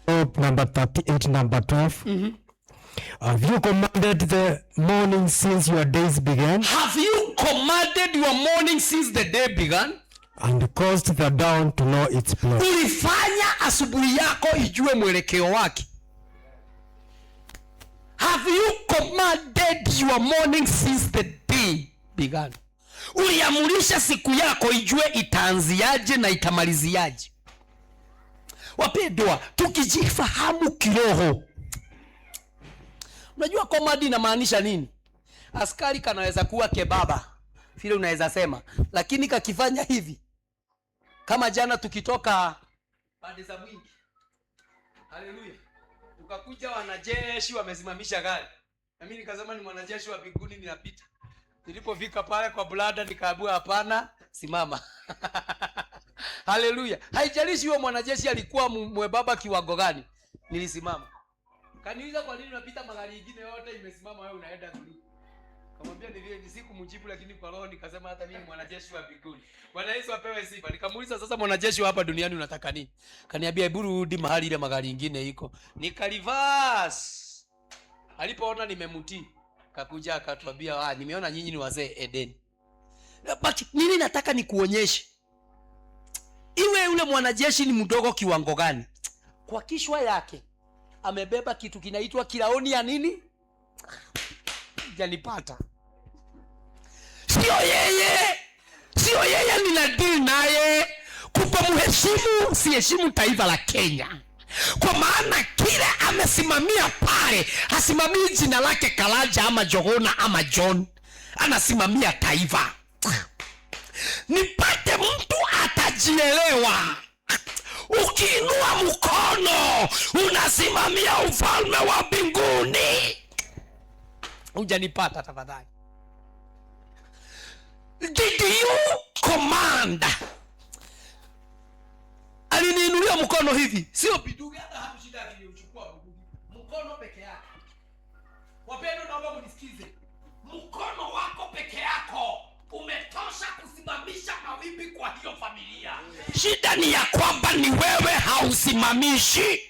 Job number 38, number 12. Have you commanded the morning since your days began, Have you commanded your morning since the day began? and caused the dawn to know its place? Ulifanya asubuhi yako ijue mwelekeo wake. Have you commanded your morning since the day began? Uliamurisha siku yako ijue itaanziaje na itamaliziaje. Wapendwa, tukijifahamu kiroho, unajua command inamaanisha nini? Askari kanaweza kuwa kebaba vile unaweza sema, lakini kakifanya hivi, kama jana tukitoka pande za Mwingi, haleluya, tukakuja wanajeshi wamesimamisha gari, na mimi nikasema ni mwanajeshi wa mbinguni, ninapita. Nilipofika pale kwa blada nikaambiwa hapana, simama. Haleluya! Haijalishi huyo mwanajeshi alikuwa mwebaba kiwango gani, nilisimama. Kaniuliza, kwa nini unapita magari ingine yote imesimama, wewe unaenda through? Kamwambia ni vile sikumjibu, lakini kwa roho nikasema hata mimi ni mwanajeshi wa mbinguni. Bwana Yesu apewe sifa. Nikamuuliza, sasa mwanajeshi wa hapa duniani unataka nini? Kaniambia, hebu rudi mahali ile magari ingine iko. Nikareverse. Alipoona nimemtii, kakuja akatuambia, ah, nimeona nyinyi ni wazee Eden. But nini nataka nikuonyeshe? Iwe yule mwanajeshi ni mdogo kiwango gani, kwa kichwa yake amebeba kitu kinaitwa crown ya nini? Janipata. Sio yeye, sio yeye nina deal naye. Kutomheshimu, siheshimu taifa la Kenya, kwa maana kile amesimamia pale, hasimamii jina lake Kalaja ama Jogona ama John, anasimamia taifa. Nipate mtu atajielewa. Ukiinua mkono unasimamia ufalme wa mbinguni. Hujanipata tafadhali. Did you command? Aliniinulia mkono hivi, sio bidugi, hata hakushinda akinichukua bunduki, mkono peke yake. Wapendwa, naomba mnisikize. Mkono wako peke yako umetosha kusimamisha mawimbi kwa hiyo familia. Shida ni ya kwamba ni wewe hausimamishi.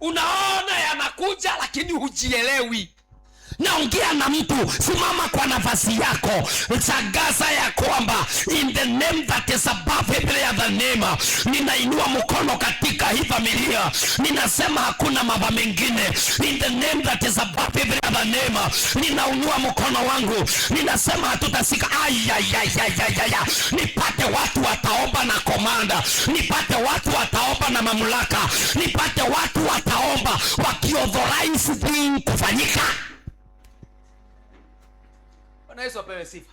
Unaona yanakuja, lakini hujielewi. Naongea na mtu, simama kwa nafasi yako, tangaza ya kwamba in the name that is above every other name, ninainua mkono katika hii familia, ninasema hakuna maba mengine. In the name that is above every other name, ninainua mkono wangu, ninasema hatutasika. Ayayayayaya, nipate watu wataomba na command, nipate watu wataomba na mamlaka, nipate watu wataomba wakiauthorize thing kufanyika. Bwana Yesu apewe sifa.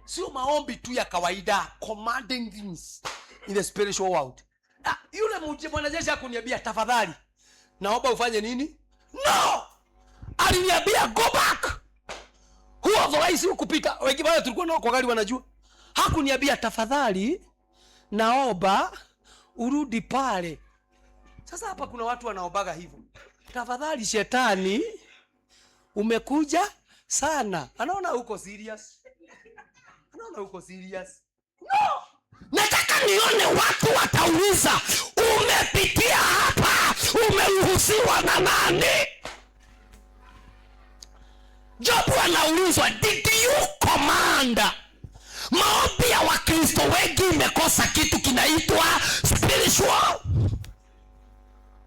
Sio maombi tu ya kawaida, commanding things in the spiritual world. Ah, yule mwanajeshi hakuniambia tafadhali, naomba ufanye nini? No! Aliniambia, go back. Who authorized you kupita? Wengine wale tulikuwa nao kwa gari wanajua. Hakuniambia tafadhali, naomba urudi pale. Sasa hapa kuna watu wanaombaga hivyo. Tafadhali shetani, umekuja sana. Anaona uko serious. Anaona uko serious. No! Nataka nione watu watauliza, umepitia hapa, umeruhusiwa na nani? Jobu anaulizwa, did you command? Maombi ya Wakristo wengi imekosa kitu kinaitwa spiritual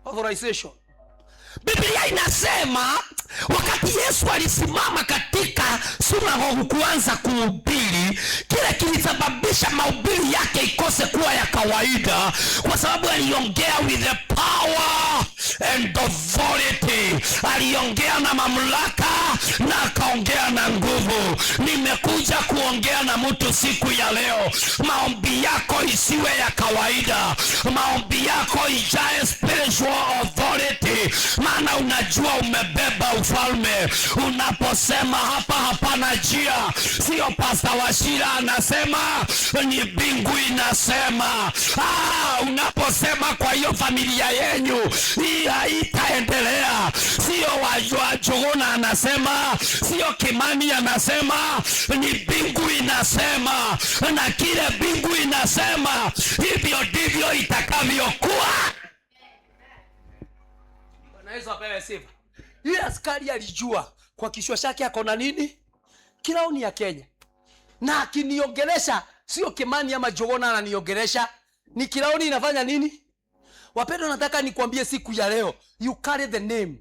authorization. Biblia inasema wakati Yesu alisimama katika synagogue kuanza kuhubiri, kile kilisababisha mahubiri yake ikose kuwa ya kawaida, kwa sababu aliongea with the power and authority, aliongea na mamlaka na akaongea na nguvu. Nimekuja kuongea na mtu siku ya leo, maombi yako isiwe ya kawaida, maombi yako ijae spiritual authority, maana unajua umebeba ufalme. Unaposema hapa hapana njia, sio Pasta Wachira anasema, ni mbingu inasema. Ah, unaposema kwa hiyo familia yenyu hii haitaendelea, sio wajua Njuguna anasema, sio Kimani anasema, ni mbingu inasema, na kile mbingu inasema hivyo ndivyo itakavyokuwa. Bwana Yesu apewe sifa. Yule askari alijua kwa kichwa chake ako na nini? Crown ya Kenya. Na akiniongelesha sio Kimani ama Njuguna ananiongelesha, ni crown inafanya nini? Wapendwa, nataka nikwambie siku ya leo, you carry the name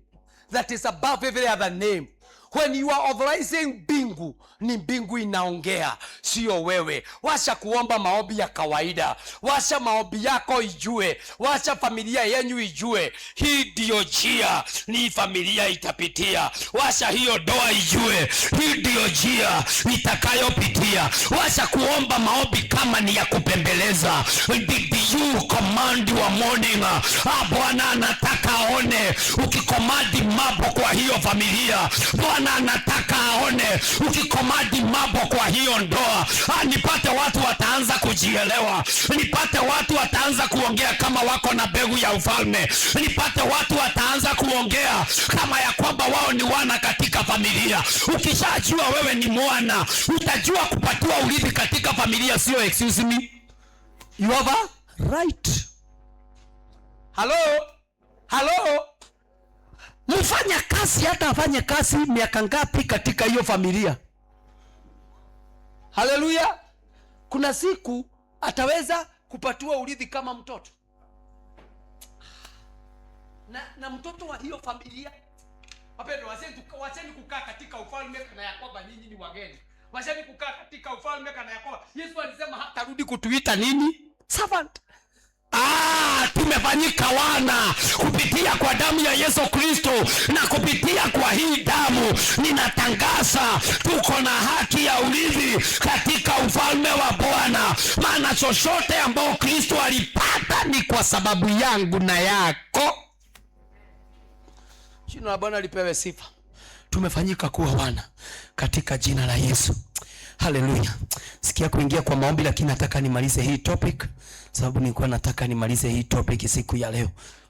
that is above every other name. When you are authorizing mbingu, ni mbingu inaongea, sio wewe. Wacha kuomba maombi ya kawaida, wacha maombi yako ijue, wacha familia yenyu ijue hii ndiyo njia ni familia itapitia. Wacha hiyo ndoa ijue hii ndiyo njia itakayopitia. Wacha kuomba maombi kama ni ya kupembeleza. Did you command your morning? Ah, Bwana anataka aone ukicommand mambo kwa hiyo hiyo familia. Bwana anataka aone ukicommand mambo kwa hiyo ndoa. Nipate watu wataanza kujielewa, nipate watu wataanza kuongea kama wako na mbegu ya ufalme, nipate watu wataanza kuongea kama ya kwamba wao ni wana katika familia. Ukishajua wewe ni mwana, utajua kupatiwa urithi katika familia, sio excuse me. You have a right. Hello? Hello? Mfanya kazi hata afanye kazi miaka ngapi katika hiyo familia. Haleluya. Kuna siku ataweza kupatiwa urithi kama mtoto. Na mtoto wa hiyo familia. Wapendwa, wacheni kukaa katika ufalme kana ya kwamba nyinyi ni wageni. Wacheni kukaa katika ufalme kana ya kwamba Yesu alisema hatarudi kutuita nini? Servant. Tumefanyika wana kupitia kwa damu ya Yesu Kristo, na kupitia kwa hii damu ninatangaza tuko na haki ya urithi katika ufalme wa Bwana. Maana chochote ambao Kristo alipata ni kwa sababu yangu na yako. Jina la Bwana lipewe sifa. Tumefanyika kuwa wana katika jina la Yesu. Haleluya. Sikia kuingia kwa maombi, lakini nataka nimalize hii topic, sababu nilikuwa nataka nimalize hii topic siku ya leo,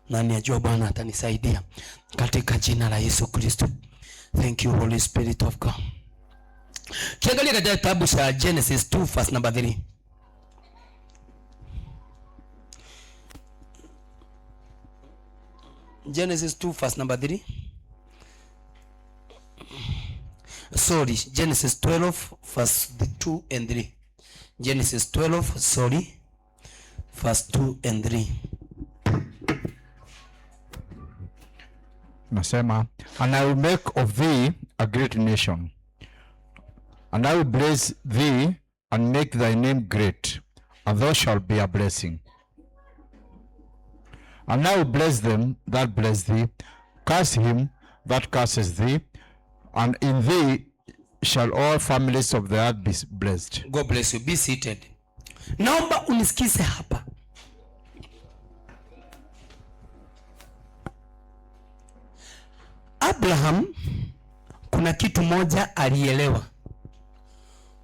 na ninajua Bwana atanisaidia katika jina la Yesu Kristo. Thank you, Holy Spirit of God. Kiangalia katika kitabu cha Genesis 2 verse number 3. Genesis 2 verse number 3. Sorry, Genesis 12 verse 2 and 3. Genesis 12, sorry, verse 2 and 3. Nasema, and I will make of thee a great nation, and I will bless thee and make thy name great, and thou shalt be a blessing. And I will bless them that bless thee, curse him that curses thee, and in thee shall all families of the earth be blessed. God bless you. Be seated. Naomba unisikize hapa. Abraham kuna kitu moja alielewa: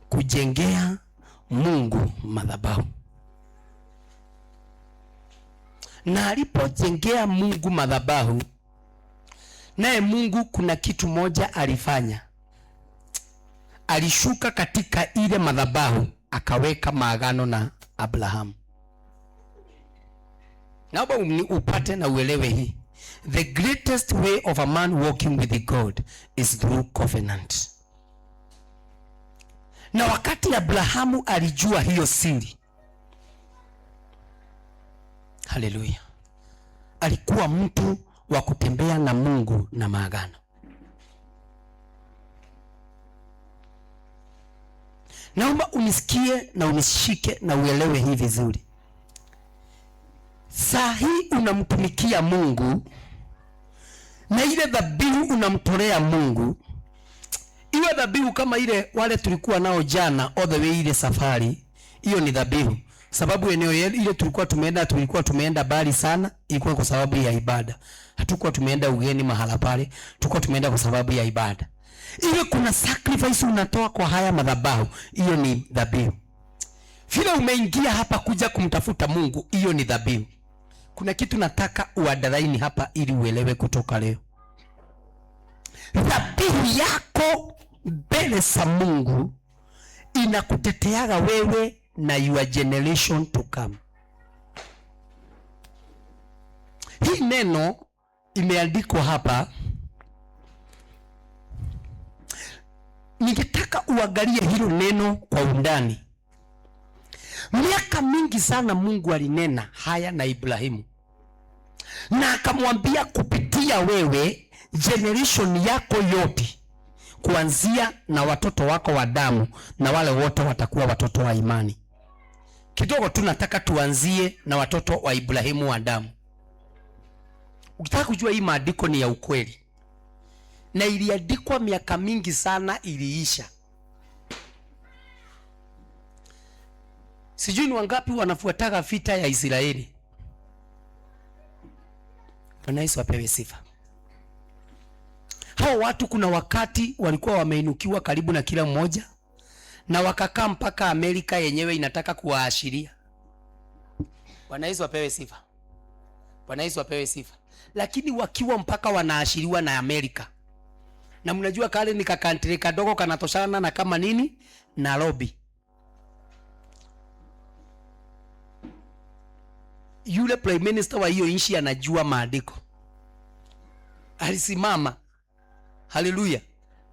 kujengea Mungu madhabahu. Na alipojengea Mungu madhabahu, naye Mungu kuna kitu moja alifanya. Alishuka katika ile madhabahu akaweka maagano na Abraham. Naomba upate na uelewe hii. The greatest way of a man walking with God is through covenant. Na wakati Abrahamu alijua hiyo siri, haleluya, alikuwa mtu wa kutembea na Mungu na maagano. Naomba unisikie na unishike na uelewe hii vizuri. Saa hii unamtumikia Mungu na ile dhabihu unamtolea Mungu, iwe dhabihu kama ile wale tulikuwa nao jana all the way ile safari, hiyo ni dhabihu. Sababu eneo ile tulikuwa tumeenda mbali sana, ilikuwa kwa sababu ya ibada. Hatukuwa tumeenda ugeni mahala pale, tulikuwa tumeenda kwa sababu ya ibada. Iwe kuna sacrifice unatoa kwa haya madhabahu, hiyo ni dhabihu. Vile umeingia hapa kuja kumtafuta Mungu, hiyo ni dhabihu. Kuna kitu nataka uunderline hapa ili uelewe kutoka leo. Dhabihu yako mbele za Mungu inakuteteaga wewe na your generation to come. Hii neno imeandikwa hapa, ningetaka uangalie hilo neno kwa undani. Miaka mingi sana Mungu alinena haya na Ibrahimu na akamwambia, kupitia wewe generation yako yote kuanzia na watoto wako wa damu na wale wote watakuwa watoto wa imani. Kidogo tu nataka tuanzie na watoto wa Ibrahimu wa damu. Ukitaka kujua hii maandiko ni ya ukweli na iliandikwa miaka mingi sana iliisha. Sijui ni wangapi wanafuataga vita ya Israeli. Bwana Yesu apewe sifa. How Hao watu kuna wakati walikuwa wameinukiwa karibu na kila mmoja, na wakakaa mpaka Amerika yenyewe inataka kuwaashiria. Bwana Yesu apewe sifa. Bwana Yesu apewe sifa. Lakini wakiwa mpaka wanaashiriwa na Amerika, na mnajua kale ni kakantri kadogo kanatoshana na kama nini Nairobi. Yule prime minister wa hiyo nchi anajua maandiko, alisimama, haleluya,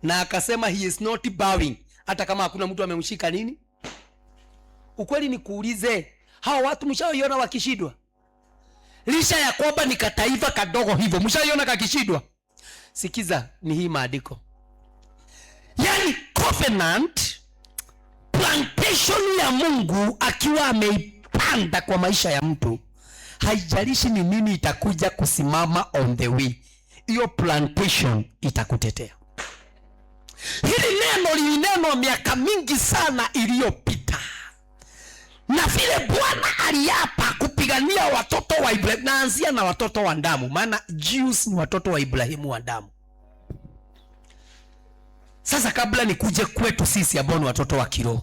na akasema he is not bowing, hata kama hakuna mtu amemshika nini. Ukweli ni kuulize, hawa watu mshaiona wakishindwa? Licha ya kwamba ni kataifa kadogo hivyo, mshaiona kakishindwa? Sikiza, ni hii maandiko, yani covenant plantation ya Mungu akiwa ameipanda kwa maisha ya mtu, haijalishi ni nini itakuja kusimama on the way, hiyo plantation itakutetea. Hili neno lilinenwa miaka mingi sana iliyopita, na vile Bwana aliapa kupigania watoto wa Ibrahimu, naanzia na watoto wa damu, maana Jews ni watoto wa Ibrahimu wa damu. Sasa kabla nikuje kwetu sisi ambao ni watoto wa kiroho,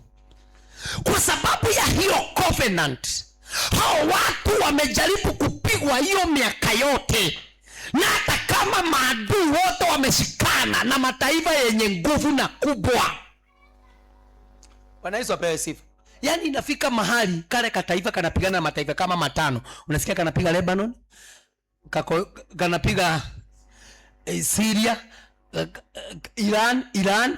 kwa sababu ya hiyo covenant, hao watu wamejaribu kupigwa hiyo miaka yote, na hata kama maadui wote wameshikana na mataifa yenye nguvu na kubwa. Bwana Yesu apewe sifa. Yaani inafika mahali kale kataifa kanapigana na mataifa kama matano, unasikia kanapiga Lebanon, kako, kanapiga Syria, Iran.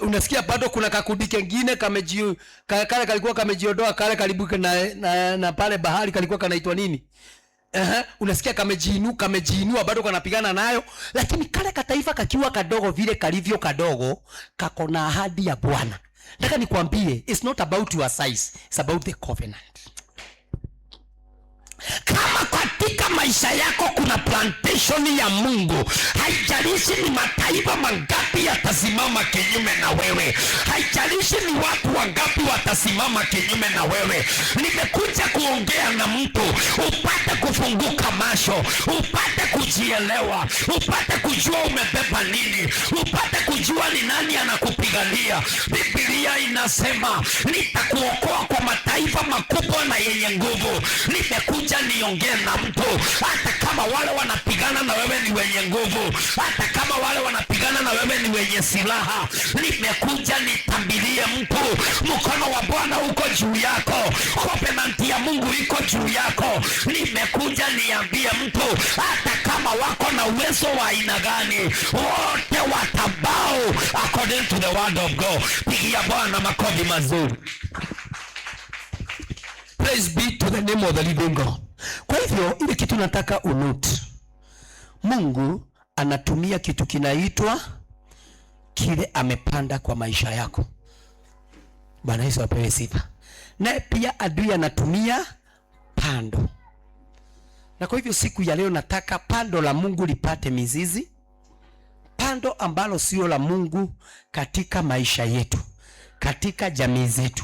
Unasikia bado kuna kakundi kengine kale kalikuwa kamejiondoa kale karibu na pale bahari kalikuwa kanaitwa nini? Unasikia kamejiinua bado kanapigana nayo, lakini kale kataifa kakiwa kadogo vile kalivyo kadogo, kako na ahadi ya Bwana. Nataka nikwambie, it's not about your size, it's about the covenant. Kama katika maisha yako kuna plantation ya Mungu, haijalishi ni mataifa mangapi yatasimama kinyume na wewe, haijalishi ni watu wangapi watasimama kinyume na wewe, nimekuja kuongea na mtu upate kufunguka macho, upate kujielewa, upate kujua umebeba nini, upate kujua ni nani anakupigania. Biblia inasema nitakuokoa kwa mataifa makubwa na yenye nguvu. Nimekuja niongee na mtu, hata kama wale wanapigana na wewe ni wenye nguvu, hata kama wale wanapigana na wewe ni wenye silaha, nimekuja nitambilie mtu, mkono wa Bwana uko juu yako, covenant ya Mungu iko juu yako. Nimekuja niambie mtu, hata kama wako na uwezo wa aina gani, wote watabow according to the word of God. Pigia Bwana makofi mazuri. Praise be to the name of the living God. Kwa hivyo ile kitu nataka unote, Mungu anatumia kitu kinaitwa kile amepanda kwa maisha yako. Bwana Yesu apewe sifa. Naye pia adui anatumia pando, na kwa hivyo siku ya leo nataka pando la Mungu lipate mizizi, pando ambalo sio la Mungu katika maisha yetu, katika jamii zetu,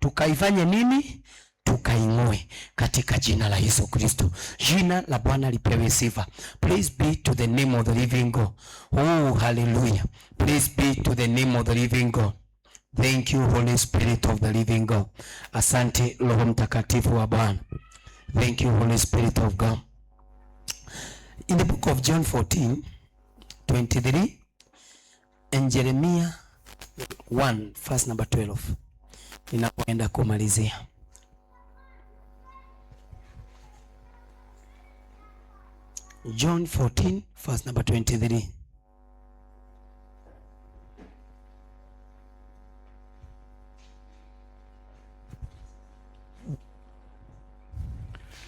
tukaifanye nini? Tukaing'oe katika jina la Yesu Kristo. Jina la Bwana lipewe sifa. Praise be to the name of the living God. Oh, hallelujah. Praise be to the name of the living God. Thank you Holy Spirit of the living God. Asante Roho Mtakatifu wa Bwana. Thank you Holy Spirit of God. In the book of John 14:23 and Jeremiah 1 verse number 12. Ninapoenda kumalizia. John 14 verse number 23.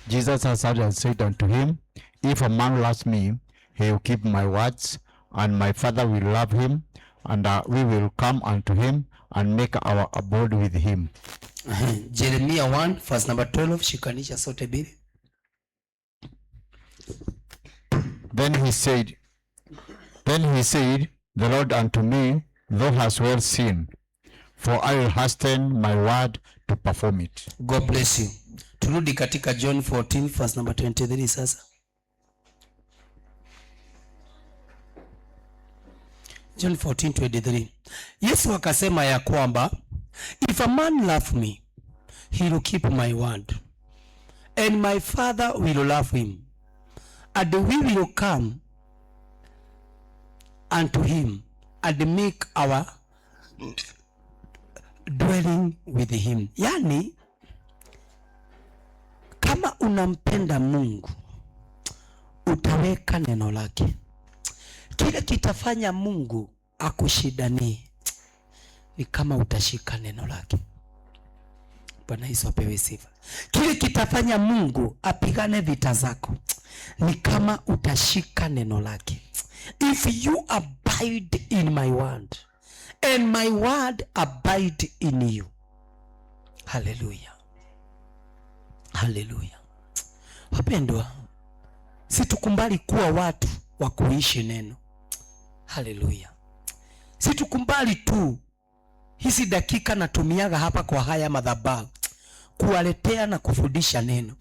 Jesus answered and said unto him, If a man loves me, he will keep my words, and my Father will love him, and we will come unto him and make our abode with him. Jeremiah 1 verse number 12, shikanisha sote mbili. Then he said, The Lord unto me, Thou hast well seen, for I will hasten my word to perform it. God bless you. Turudi katika John 14 verse number 23 sasa. John 14:23. Yesu akasema ya kwamba, "If a man love me, he will keep my word, and my Father will love him, and we will come unto him and make our dwelling with him." Yani, kama unampenda Mungu, utaweka neno lake. Kile kitafanya Mungu akushindanie ni kama utashika neno lake. Bwana Yesu apewe sifa. Kile kitafanya Mungu apigane vita zako ni kama utashika neno lake. "If you abide in my word and my word abide in you." Haleluya, haleluya. Wapendwa, situkubali kuwa watu wa kuishi neno. Haleluya. Situkubali tu hizi dakika natumiaga hapa kwa haya madhabahu kuwaletea na kufundisha neno.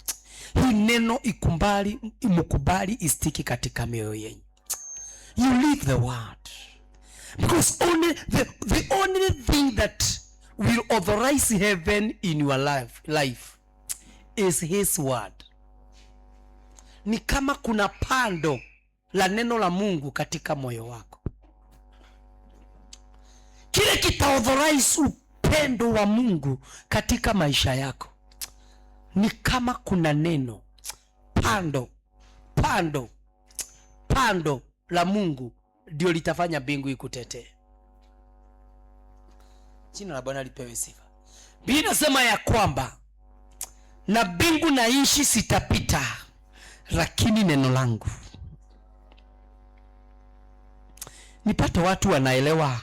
Hii neno ikumbali, imukubali, istick katika mioyo yenu. You live the word. Because the only thing that will authorize heaven in your life is his word. Ni kama kuna pando la neno la Mungu katika moyo wako. Kile kitaauthorize upendo wa Mungu katika maisha yako ni kama kuna neno pando la Mungu ndio litafanya mbingu ikutetee. Jina la Bwana lipewe sifa. Biblia inasema ya kwamba na mbingu na nchi zitapita, lakini neno langu. Nipate watu wanaelewa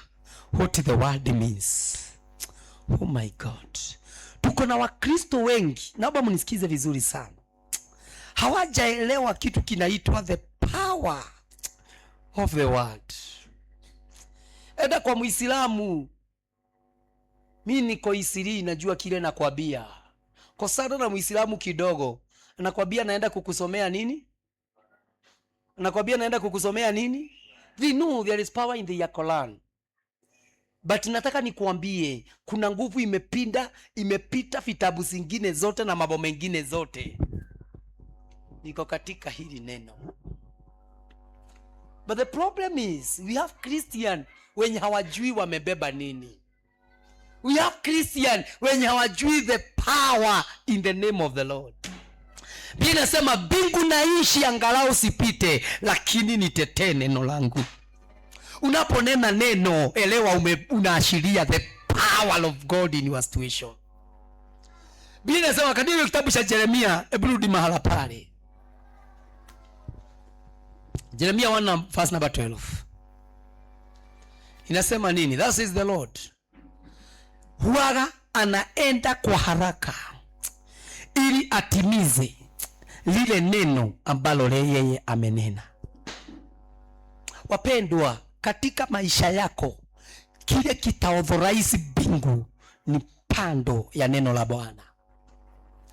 what the word means. Oh my God. Tuko na Wakristo wengi, naomba mnisikize vizuri sana, hawajaelewa kitu kinaitwa the power of the word. Enda kwa Muislamu, mi niko Isiri, najua kile nakwambia. Kosana na Muislamu kidogo, anakwambia naenda kukusomea nini? Anakwambia naenda kukusomea nini? They know there is power in the Quran. But nataka nikuambie kuna nguvu imepinda, imepita vitabu zingine zote na mambo mengine zote. Niko katika hili neno. But the problem is we have Christian wenye hawajui wamebeba nini. We have Christian wenye hawajui the power in the name of the Lord. Biblia inasema mbingu na nchi angalau zipite, lakini nitetee neno langu. Unaponena neno, elewa unaashiria the power of God in your situation. Biblia inasema katika kitabu cha Jeremia, hebu rudi mahala pale. Jeremia 1 verse number 12. Inasema nini? "Thus is the Lord." Huaga anaenda kwa haraka ili atimize lile neno ambalo yeye amenena. Wapendwa, katika maisha yako kile kitaauthorize mbingu ni pando ya neno la Bwana.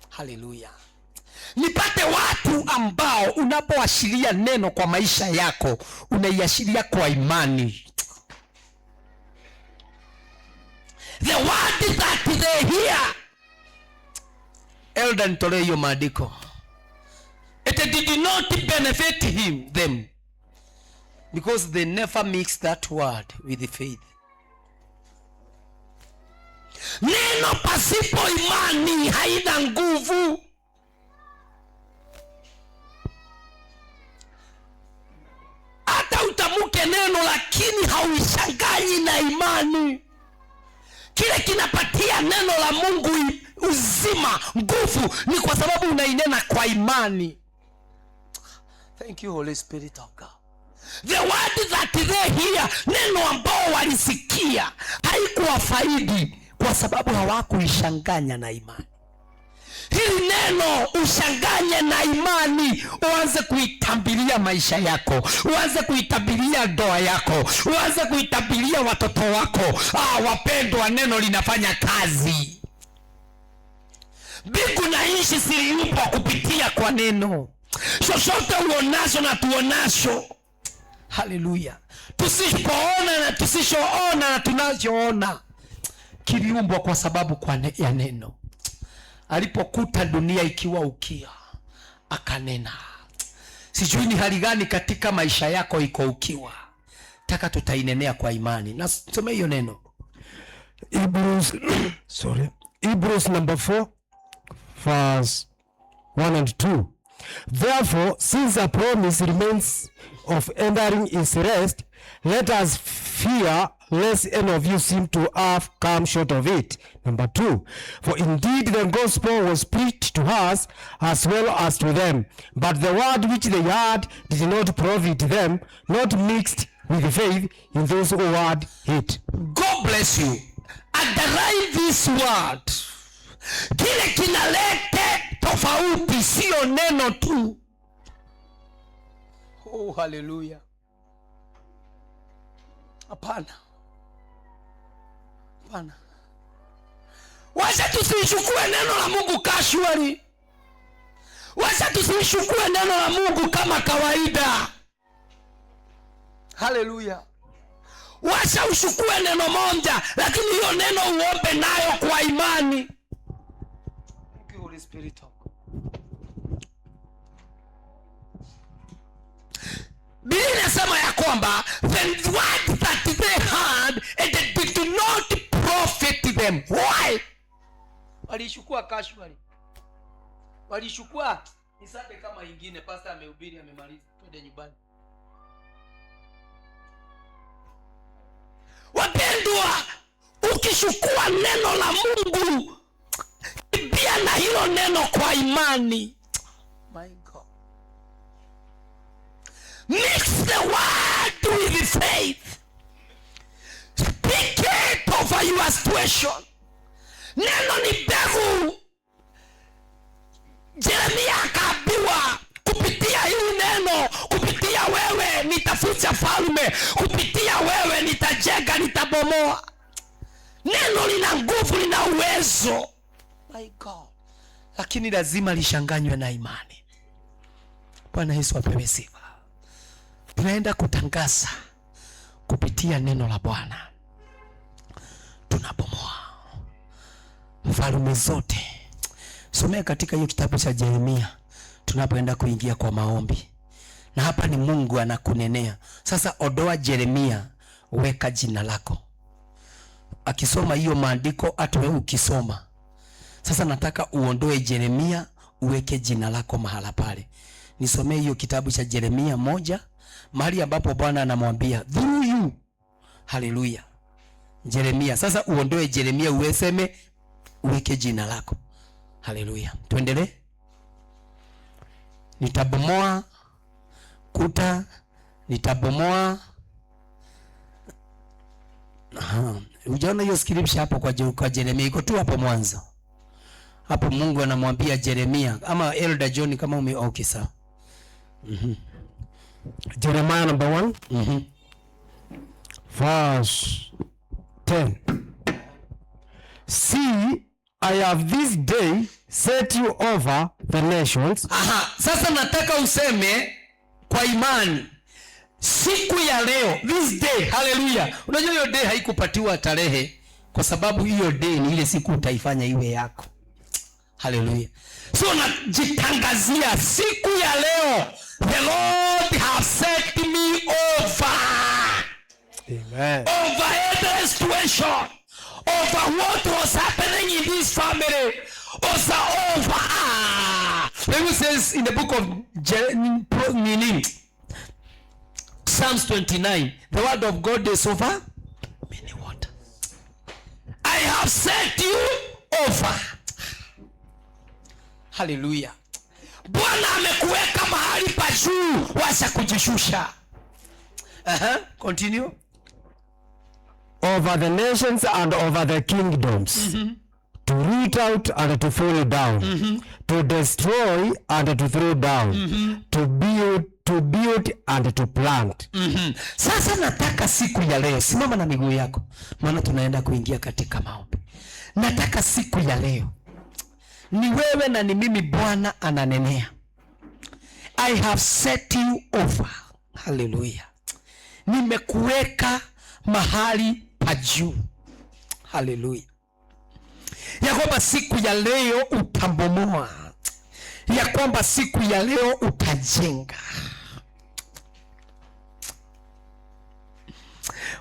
Haleluya. Nipate watu ambao unapoashiria neno kwa maisha yako unaiashiria kwa imani. The word that they hear. Elder, nitolee hiyo maandiko. It did not benefit them because they never mix that word with the faith. Neno pasipo imani haina nguvu. Hata utamuke neno lakini hauichanganyi na imani. Kile kinapatia neno la Mungu uzima, nguvu, ni kwa sababu unainena kwa imani. Thank you, Holy Spirit of God. The word that they hear, neno ambao walisikia haikuwafaidi kwa sababu hawakuishanganya na imani. Hili neno ushanganye na imani, uanze kuitabiria maisha yako, uanze kuitabiria ndoa yako, uanze kuitabiria watoto wako. Ah, wapendwa, neno linafanya kazi. Mbingu na nchi ziliumbwa kupitia kwa neno. Chochote uonacho na tuonacho Haleluya! Tusipoona na tusichoona na tunachoona kiliumbwa kwa sababu ya neno. Alipokuta dunia ikiwa ukiwa, akanena. Sijui ni hali gani katika maisha yako iko ukiwa, taka tutainenea kwa imani. Na some hiyo neno. Hebrews, sorry, Hebrews number 4, verse 1 and 2. Therefore, since a promise remains of entering his rest, let us fear lest any of you seem to have come short of it. Number 2, for indeed the gospel was preached to us as well as to them, but the word which they heard did not profit them, not mixed with faith in those who heard it. God bless you. Underline this word. Kile kinalete tofauti sio neno tu. Oh, haleluya. Hapana, hapana. Wacha tusichukue neno la Mungu casually. Wacha tusichukue neno la Mungu kama kawaida. Haleluya. Wacha uchukue neno moja, lakini hiyo neno uombe nayo kwa imani. Thank you, Holy Spirit of God. Biblia inasema ya kwamba the word that they heard and they did not profit them. Why? Walichukua casually. Walichukua ni Sunday kama ingine, pastor amehubiri amemaliza, twende nyumbani. Wapendwa, ukichukua neno la Mungu, pia na hilo neno kwa imani. My God. Mix the word with faith. Speak it over your situation. Neno ni mbegu. Jeremia akaambiwa kupitia hili neno, kupitia wewe nitafuta falme, kupitia wewe nitajenga, nitabomoa. Neno lina nguvu, lina uwezo. My God. Lakini lazima lishanganywe na imani. Bwana Yesu apewe sifa. Tunaenda kutangaza kupitia neno la Bwana. Tunabomoa falme zote. Somea katika hiyo kitabu cha Yeremia tunapoenda kuingia kwa maombi. Na hapa ni Mungu anakunenea. Sasa ondoa Yeremia, weka jina lako. Akisoma hiyo maandiko, hata wewe ukisoma. Sasa nataka uondoe Yeremia, uweke jina lako mahala pale. Nisomee hiyo kitabu cha Yeremia 1, mahali ambapo Bwana anamwambia through you. Haleluya. Yeremia. Sasa uondoe Yeremia, uweseme uweke jina lako. Haleluya. Tuendelee. Nitabomoa kuta, nitabomoa. Aha. Ujaona hiyo scripture hapo kwa Yeremia, iko tu hapo mwanzo. Hapo Mungu anamwambia Yeremia ama Elder John kama ume okay sawa. Jeremiah number 1. Verse 10. See, I have this day set you over the nations. Aha, sasa nataka useme kwa imani siku ya leo, this day. Haleluya. Unajua hiyo day haikupatiwa tarehe kwa sababu hiyo day ni ile siku utaifanya iwe yako. Haleluya. So najitangazia siku ya leo, the Lord has set me over. Amen. Over every situation, over what was happening in this family, also over. Bible says in the book of Psalms 29, the word of God is over many water. I have set you over. Hallelujah. Bwana amekuweka mahali pa juu, wacha kujishusha. Continue. Over the nations and over the kingdoms, to root out and to fall down, to destroy and to throw down, to build and to plant. Sasa nataka siku ya leo, simama na miguu yako, maana tunaenda kuingia katika maombi. Nataka siku ya leo ni wewe na ni mimi, Bwana ananenea. I have set you over. Hallelujah. nimekuweka mahali pa juu. Haleluya. Ya kwamba siku ya leo utabomoa, ya kwamba siku ya leo utajenga.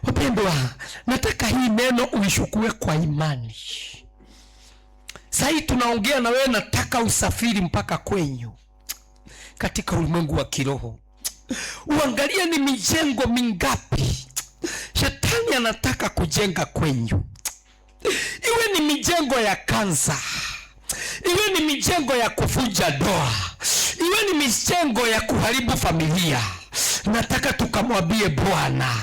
Wapendwa, nataka hii neno uishukue kwa imani. Sasa tunaongea na wewe, nataka usafiri mpaka kwenyu katika ulimwengu wa kiroho, uangalie ni mijengo mingapi shetani anataka kujenga kwenyu, iwe ni mijengo ya kansa, iwe ni mijengo ya kuvunja ndoa, iwe ni mijengo ya kuharibu familia. Nataka tukamwambie Bwana,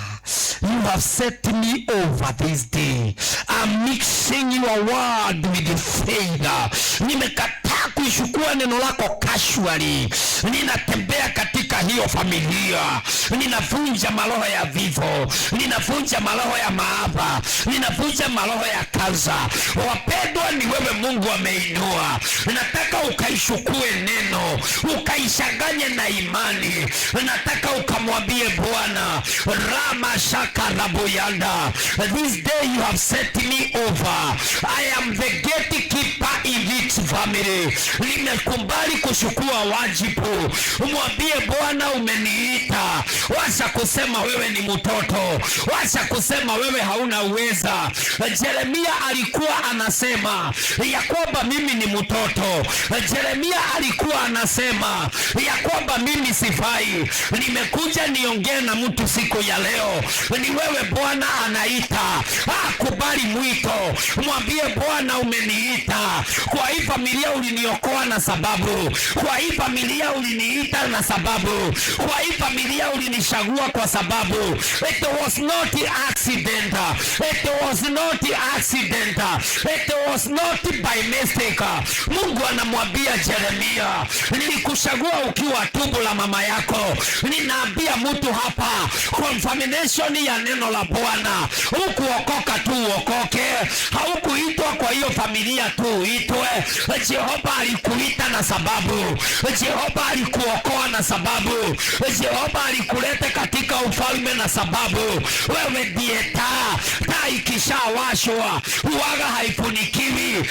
you have set me over this day. I'm mixing your word with faith. Nimekataa kuichukua neno lako casually. Ninatembea katika hiyo familia, ninavunja maroho ya vifo, ninavunja maroho ya maafa, ninavunja maroho ya kansa. Wapendwa, ni wewe Mungu ameinua. Nataka ukaichukue neno ukaishanganye na imani. Nataka ukamwambie Bwana, rama shaka rabuyanda, this day you have set me over. I am the gatekeeper in this family. Nimekubali kuchukua wajibu. Umwambie Bwana, umeniita. Wacha kusema wewe ni mtoto, wacha kusema wewe hauna uweza. Jeremia alikuwa anasema ya kwamba mimi ni mtoto. Jeremia alikuwa anasema ya kwamba mimi sifai. Nimekuja niongee na mtu siku ya leo, ni wewe Bwana anaita. Kubali mwito, mwambie Bwana, umeniita kwa hii familia, uliniokoa na sababu, kwa hii familia uliniita na sababu, kwa hii familia ulinichagua kwa sababu. It was not accident, it was not accident, it was not by mistake. Mungu anamwambia Jeremia, nilikuchagua ukiwa tumbo la mama yako. Ninaambia mtu hapa, confirmation ya neno la Bwana, hukuokoka tu uokoke, haukuitwa kwa hiyo familia tu uitwe. Jehova alikuita na sababu, Jehova alikuokoa na sababu, Jehova alikuleta katika ufalme na sababu. Wewe ndiye taa, taa ikishawashwa huwaga haifunikiwi.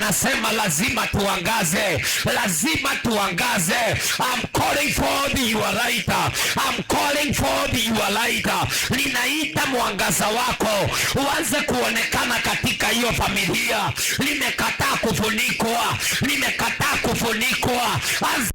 Nasema lazima tuangaze, lazima tuangaze. I'm calling for your light, I'm calling for your light. Ninaita mwangaza wako uanze kuonekana katika hiyo familia. Nimekataa kufunikwa, nimekataa kufunikwa. Anza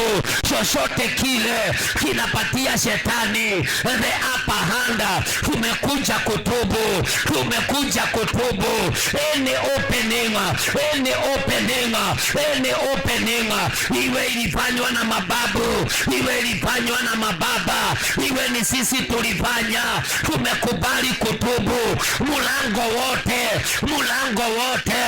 Tumetubu. Chochote kile kinapatia shetani the upper hand, tumekuja kutubu, tumekuja kutubu. Any opening, any opening, any opening, iwe ilifanywa na mababu, iwe ilifanywa na mababa, iwe ni sisi tulifanya, tumekubali kutubu. Mlango wote, mlango wote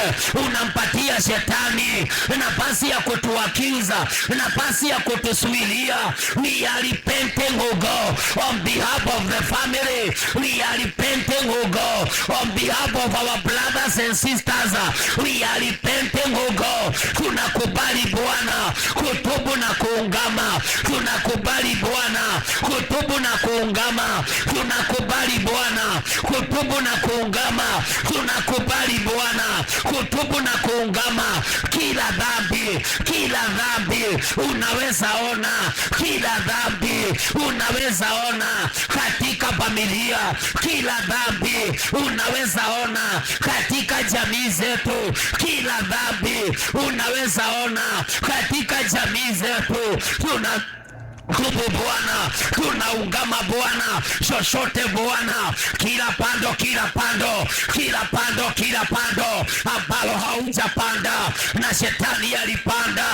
unampatia shetani nafasi ya kutuakiza, nafasi ya kutuzuilia. We are repenting, O God, on behalf of the family. We are repenting, O God, on behalf of our brothers and sisters. We are repenting, O God. Tunakubali, Bwana, kutubu na kuungama. Tunakubali, Bwana, kutubu na kuungama. Tunakubali, Bwana, kutubu na kuungama. Tunakubali, Bwana, kutubu na kuungama. Kila dhambi, kila dhambi unaweza ona, kila dhambi unaweza ona katika familia, kila dhambi unaweza ona katika jamii zetu, kila dhambi unaweza ona katika jamii zetu. Tunatubu, Bwana, tunaungama, Bwana, chochote, Bwana, kila pando, kila pando, kila pando, kila pando ambalo haujapanda na shetani alipanda,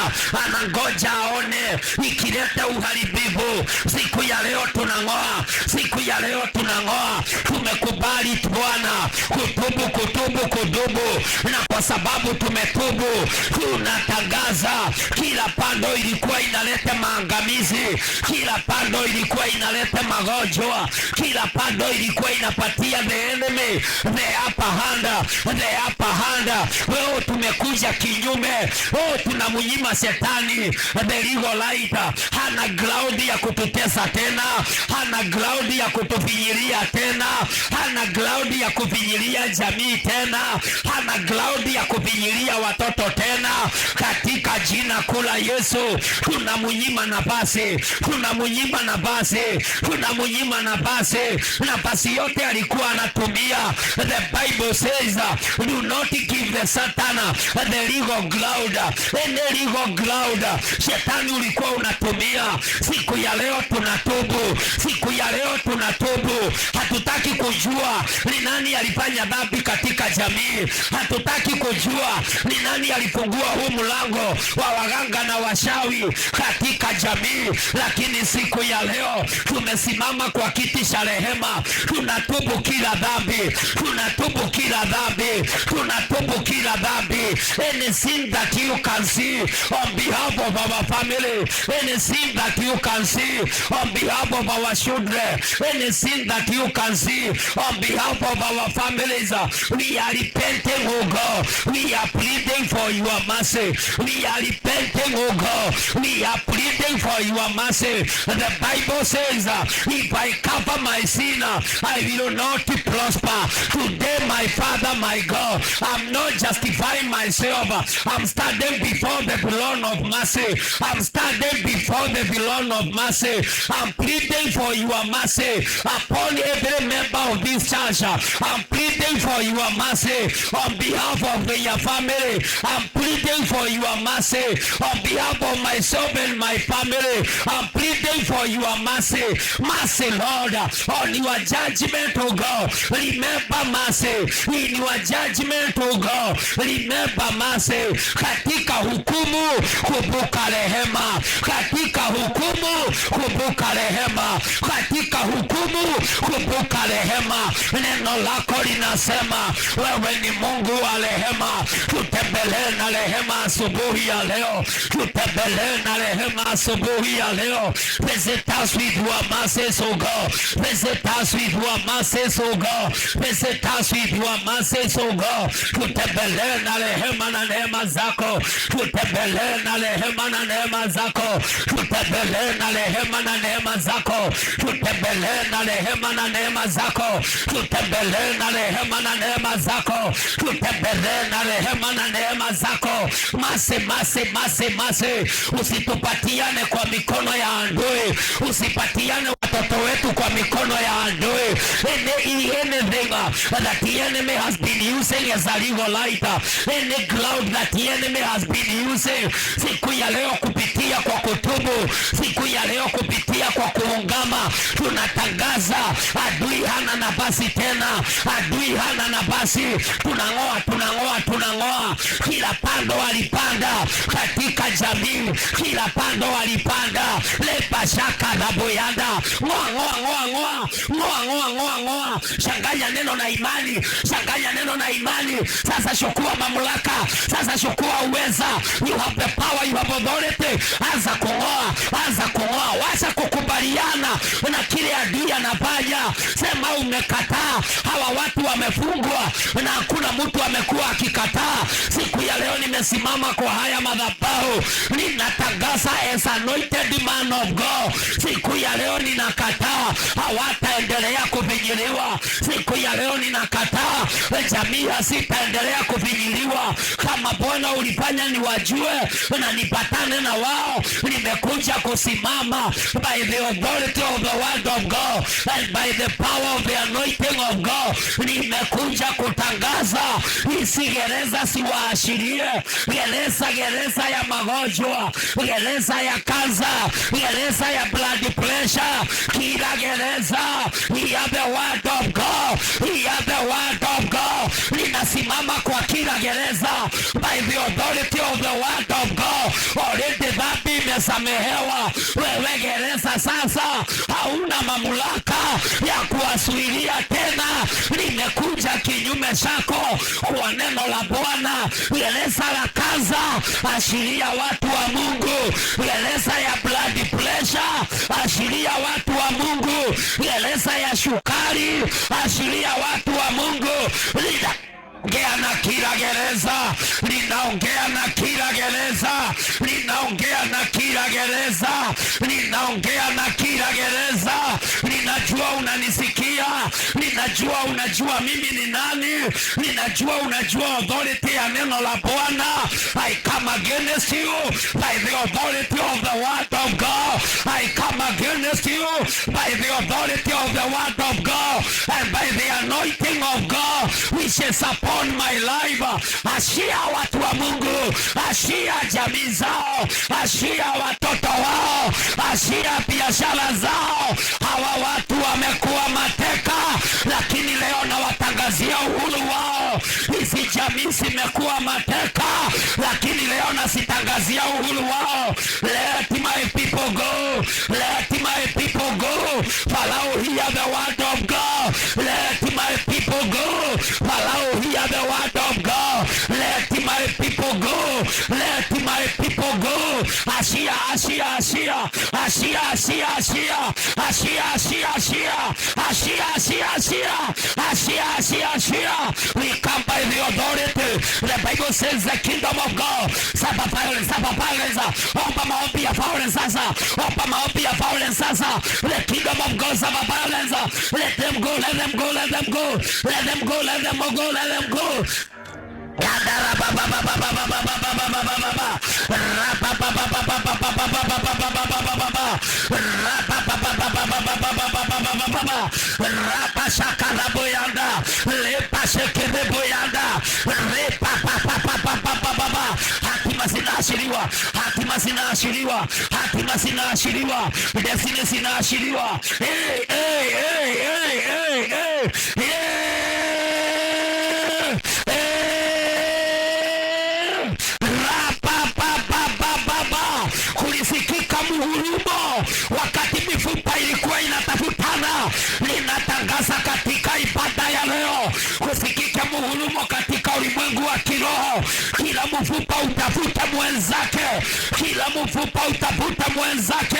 anangoja aone ikileta uharibifu. Siku ya leo tunang'oa, siku ya leo tunang'oa. Tumekubali, Bwana, kutubu, kutubu, kutubu, na kwa sababu tumetubu, tunatangaza kila pando ilikuwa inaleta maangamizi, kila pando ilikuwa inaleta magonjwa, kila pando ilikuwa inapatia the enemy the upper hand, the upper hand. Wewe tumekuja kinyume, oh, tunamnyima shetani the legal right. Hana ground ya kututesa tena, hana ground ya kutufinyilia tena, hana ground ya kufinyilia jamii tena, hana ground ya kufinyilia watoto tena. Katika jina kuu la Yesu tunamnyima nafasi, tunamnyima nafasi, tunamnyima nafasi, nafasi yote alikuwa anatumia. The Bible says, do not give the Satan the legal ground, any legal ground shetani ulikuwa unatumia. Siku ya leo tunatubu, siku ya leo tunatubu. Hatutaki kujua ni nani alifanya dhambi katika jamii, hatutaki kujua ni nani alifungua huu mlango wa waganga na washawi katika jamii, lakini siku ya leo tumesimama kwa kiti cha rehema, tunatubu kila dhambi, tunatubu kila dhambi, tunatubu kila dhambi. Any sin that you can see on behalf of our family, any sin that you can see on behalf of our children, any sin that you can see on behalf of our families, we are repenting, oh God. We are pleading for your mercy. We are repenting, oh God. We are pleading for your mercy. The Bible says, if I cover my sin, I will not prosper. Today, my Father, my God, I'm not justifying myself. I'm standing before the throne of mercy. I'm standing before the throne of mercy. I'm pleading for your mercy upon every member of this church. I'm pleading for your mercy on behalf of your family. I'm pleading for your mercy on behalf of myself and my family. I'm pleading for your mercy. Mercy, Lord, on your judgment, oh God. Remember mercy in your judgment, oh God. Remember mercy. Katika hukumu, kumbuka rehema. Katika hukumu, kumbuka rehema. Katika hukumu, kumbuka rehema. Neno lako linasema wewe ni Mungu wa rehema. Tutembelee na rehema asubuhi ya leo, tutembelee na rehema asubuhi ya leo. Visit us with your mercies, O God. Visit us with your mercies, O God. Visit us with your mercies, O God. Tutembelee na rehema na neema zako. Tutembelee na rehema na neema zako. Tutembelee na rehema na neema zako. Tutembelee na na rehema na neema zako, tutembelee na rehema na neema zako, tutembelee na rehema na neema zako. Mercy, mercy, mercy, mercy, usitupatiane kwa mikono ya adui, usipatiane watoto wetu kwa mikono ya adui. Anything that the enemy has been using as a legal right, any ground that the enemy has been using, siku ya leo kupitia kwa kutubu, siku ya leo kupitia kwa kuungama, tunatangaza adui hana nafasi tena, adui hana nafasi. Tunang'oa, tunang'oa, tunang'oa kila pando walipanda katika jamii, kila pando walipanda lepa shaka na boyanda. Ng'oa, ng'oa, ng'oa, ng'oa, ng'oa, ng'oa, ng'oa, ng'oa. Changanya neno na imani, changanya neno na imani. Sasa chukua mamlaka, sasa chukua uweza. You have the power, you have authority. Anza kung'oa, anza kung'oa, wacha kukubaliana na kile adui anafanya. Sema umekataa. Hawa watu wamefungwa na hakuna mtu amekuwa akikataa. Siku ya leo nimesimama kwa haya madhabahu, ninatangaza as anointed man of God. Siku ya leo ninakataa, hawataendelea kufinyiliwa. Siku ya leo ninakataa, jamii hasitaendelea kufinyiliwa. Kama Bwana ulifanya niwajue na nipatane na wao, nimekuja kusimama by the authority of the word of God and by the power of the anointing of God. Nimekuja kutangaza hizi gereza siwaashirie, gereza, gereza ya magonjwa, gereza ya kansa, gereza ya blood pressure, kila gereza. Hear the word of God, hear the word of God. Ninasimama kwa kila gereza by the authority of the word of God. Already dhambi imesamehewa. Wewe gereza sasa hauna mamlaka ya kuwasuilia tena. Nimekuja kinyume chako kwa neno la Bwana. Gereza la kansa, ashiria watu wa Mungu. Gereza ya blood pressure, ashiria watu wa Mungu. Gereza ya sukari, ashiria watu wa Mungu. Lina ongea na kila gereza, ninaongea na kila gereza, ninaongea na kila gereza, ninaongea na kila gereza. Ninajua unanisikia, ninajua unajua mimi ni nani, ninajua unajua authority ya neno la Bwana. I come against you by the authority of the word of God. I come against you by the authority of the word of God and by the anointing of God which is upon my life. Achia watu wa Mungu, achia jamii zao, achia watoto wao, achia biashara zao. Hawa watu wamekuwa mateka, lakini leo nawatangazia uhuru wao. Hizi jamii zimekuwa mateka, lakini leo nazitangazia uhuru wao. Let my people go, let my people go. Pharaoh, hear the word of God. Let my people go. Pharaoh, hear the word of God. Let my people go. Let my people go. Achia, achia, achia, achia, achia, achia, achia, achia, achia, achia, achia, achia, achia, achia, achia. We come by the authority. The Bible says the kingdom of God. Suffer violence, suffer violence. Omba maombi ya violence sasa. Omba maombi ya violence sasa. The kingdom of God suffer violence. Let them go, let them go, let them go. Let them go, let them go, let them go. Yandara ba ba ba ba ba ba ba ba ba ba ba ba ba. Ra ba ba ba ba ba ba ba ba ba ba ba ba ba ba ba ba. Ra ba ba ba ba ba ba ba ba ba ba ba ba ba ba. Ra ba shaka la boyanda. Le pa sheke de boyanda. Re pa pa pa pa pa pa pa pa pa. Hatima zinaashiriwa, hatima zinaashiriwa, hatima zinaashiriwa, destiny zinaashiriwa. Hey, hey, hey, hey, hey, hey. Yeah. Hey. Ra-ba-ba-ba-ba-ba-ba. Kulisikika muhurumo wakati mifupa ilikuwa inatafutana. Ninatangaza katika ibada ya leo kusikika muhurumo katika ulimwengu wa kiroho. Kila mfupa utafuta mwenzake, kila mfupa utafuta mwenzake.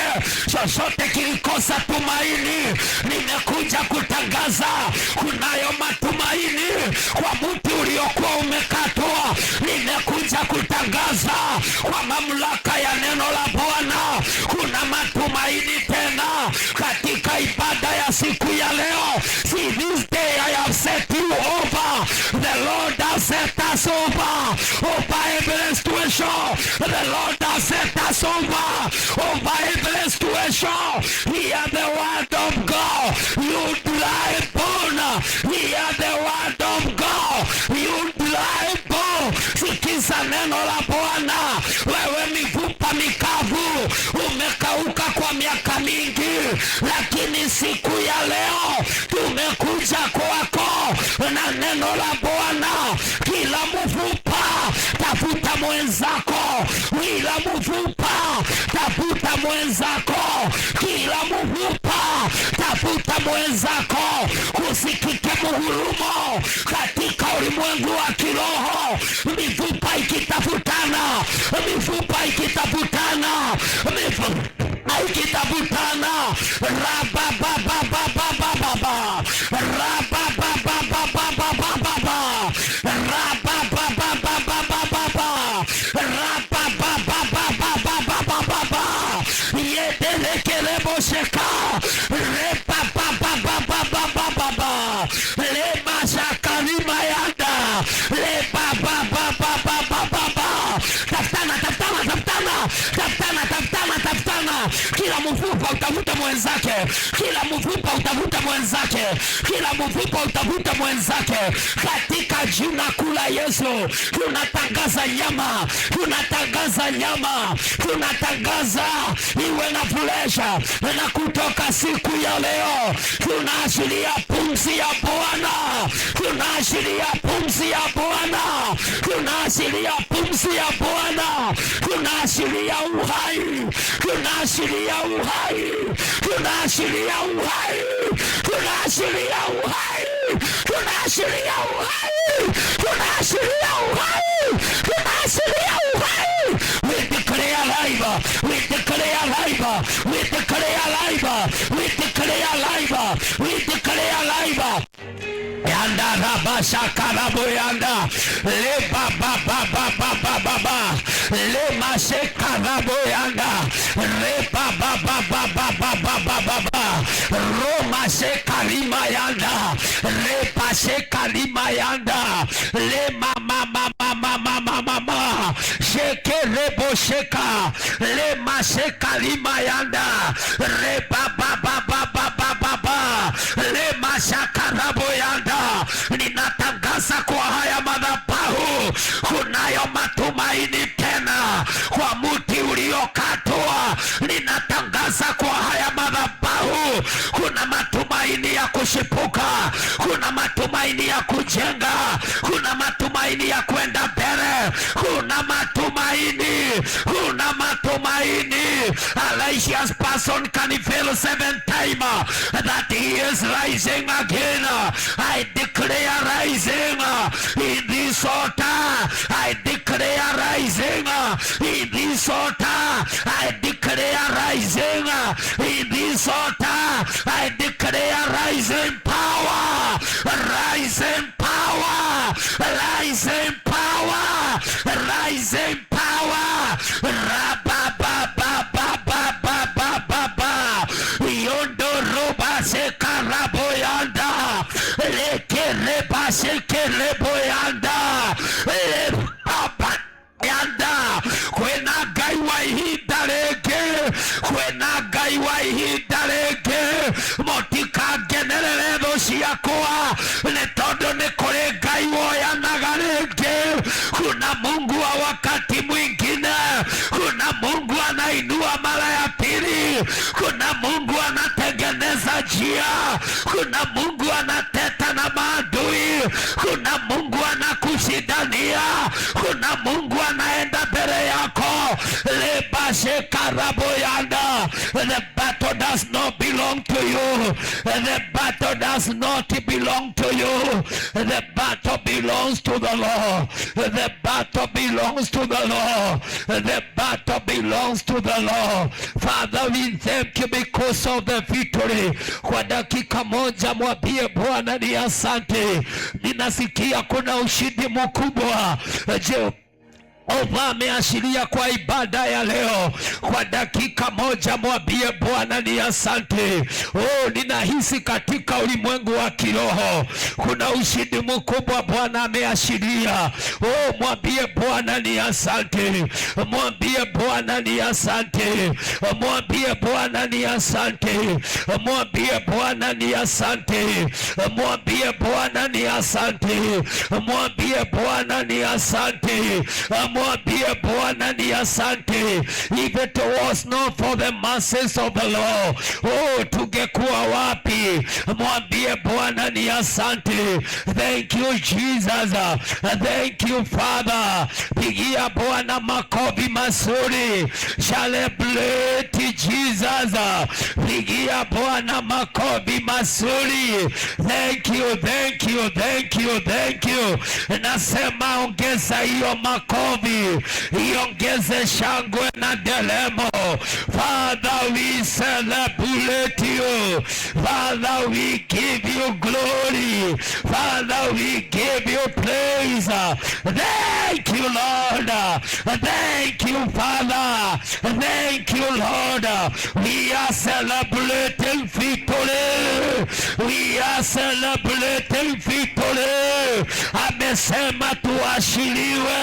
Chochote kilikosa tumaini, nimekuja kutangaza kunayo matumaini kwa mti uliokuwa umekatwa. Nimekuja kutangaza kwa mamlaka ya neno la Bwana, kuna matumaini tena katika ibada ya siku over over every situation. The Lord has set us over over every situation. Hear the word of God, you dry bone. Hear the word of God, you dry bone. Sikiza neno la Bwana, wewe mifupa mikavu, umekauka kwa miaka mingi, lakini siku ya leo tumekuja kwako na neno la Bwana. Kila mfupa tafuta mwenzako, kila mfupa tafuta mwenzako, kila mfupa tafuta mwenzako, kusikike muhurumo katika ulimwengu wa kiroho, mifupa ikitafutana, mifupa ikitafutana, mifupa ikitafutana, rabababababababa, rabababababababa, rabababababababa, rabababababababa, yedelekelebosheka, rebababababababa, lemashakarimayanda, lebababababababa. Tafutana, tafutana, tafutana, tafutana, tafutana, tafutana. Kila mfupa utafuta mwenzake, kila mfupa utafuta mwenzake, kila mfupa utafuta mwenzake. Katika jina kuu la Yesu tunatangaza nyama, tunatangaza nyama, tunatangaza iwe na fresh, na kutoka siku ya leo tunaashiria pumzi ya Bwana, tunaashiria pumzi ya Bwana, tunaashiria pumzi ya Bwana, tunaashiria uhai, tunaashiria uhai, tunaashiria uhai, tunaashiria uhai, tunaashiria uhai, tunaashiria uhai, tunaashiria uhai. We declare life, we declare life, we declare life, we declare life, we declare life. Yanda rabasha karabu yanda le ba ba ba ba ba ba ba ba le mashe karabu yanda re ba ba ba ba ba ba ba ba ba ba roma she kalima yanda re ba she kalima yanda le ma ma ma ma ma ma ma ma ma sheke rebo sheka le mashe kalima yanda re ba ba ba ba ba ba ba ba le mashakarabu yanda. Ninatangaza kwa haya madhabahu kunayo matumaini tena kwa mti uliokatwa. Ninatangaza kwa haya madhabahu kuna matumaini ya kushipuka, kuna matumaini ya kujenga, kuna matumaini ya kwenda mbele, kuna matumaini, kuna matumaini. A righteous person can fail seven times that he is rising again. I declare rising in this altar. I declare rising in this altar. I declare rising in this altar. I declare rising power, rising power, rising power, rising power. Rababababababababa. Yondo roba sekaraboyanda. Leke reba sekereboyanda. Le yanda kwena Ngai wa ihinda rĩngĩ, kwĩna Ngai wa ihinda rĩngĩ. Mũtikangenerere thũ ciakwa, nĩ tondũ nĩ kũrĩ Ngai woyanaga rĩngĩ. Kuna Mungu wa wakati mwingine, kuna Mungu anainua mara ya pili, kuna Mungu anatengeneza njia, kuna Mungu anateta na maadui, kuna Mungu anakushindania, kuna Mungu anaenda mbele yako. Lebashekaraboyanda. The battle does not belong to you. The battle does not belong to you. The battle belongs to the Lord. The battle belongs to the Lord. The battle belongs to the Lord. Father, we thank you because of the victory. Kwa dakika moja mwambie Bwana ni asante. Ninasikia kuna ushindi mkubwa. Je, Jehova ameashiria kwa ibada ya leo. Kwa dakika moja mwambie Bwana ni asante. Oh, ninahisi katika ulimwengu wa kiroho kuna ushindi mkubwa Bwana ameashiria. Oh, mwambie Bwana ni asante, mwambie Bwana ni asante, mwambie Bwana ni asante, mwambie Bwana ni asante, mwambie Bwana ni asante, mwambie Bwana ni asante, mwambie Bwana ni asante. If it was not for the mercies of the Lord, oh, tungekuwa wapi? Mwambie Bwana ni asante. Thank you, Jesus, thank you, Father. Pigia Bwana makofi mazuri. Celebrate Jesus. Pigia Bwana makofi mazuri. Thank you, thank you, thank you, thank you. Nasema ongeza hiyo makofi, iongeze shangwe na nderemo. Father, we celebrate you. Father, we give you glory. Father, we give you praise. Thank you, Lord. Thank you, Father. Thank you, Lord. We are celebrating victory. We are celebrating victory. Amesema tuashiliwe.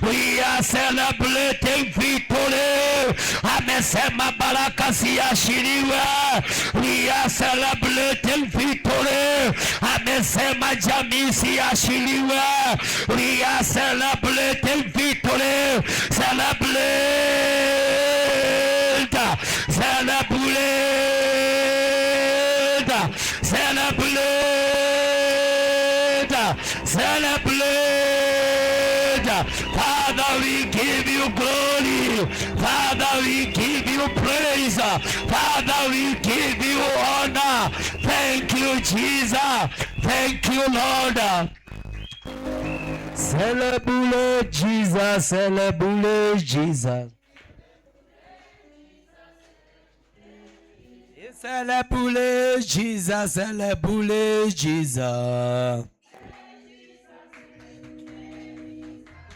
We are celebrating victory. Amesema baraka ziashiliwe. We are celebrating victory. Amesema jamii ziashiliwe. We are celebrating victory. Celebrate. Celebrate. Celebrate. Celebrate. Father, we give you glory. Father, we give you praise. Father, we give you honor. Thank you, Jesus. Thank you, Lord. Celebrate Jesus. Celebrate Jesus. Celebrate Jesus. Celebrate Jesus.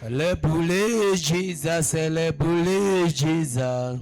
Celebrate Jesus. Celebrate Jesus.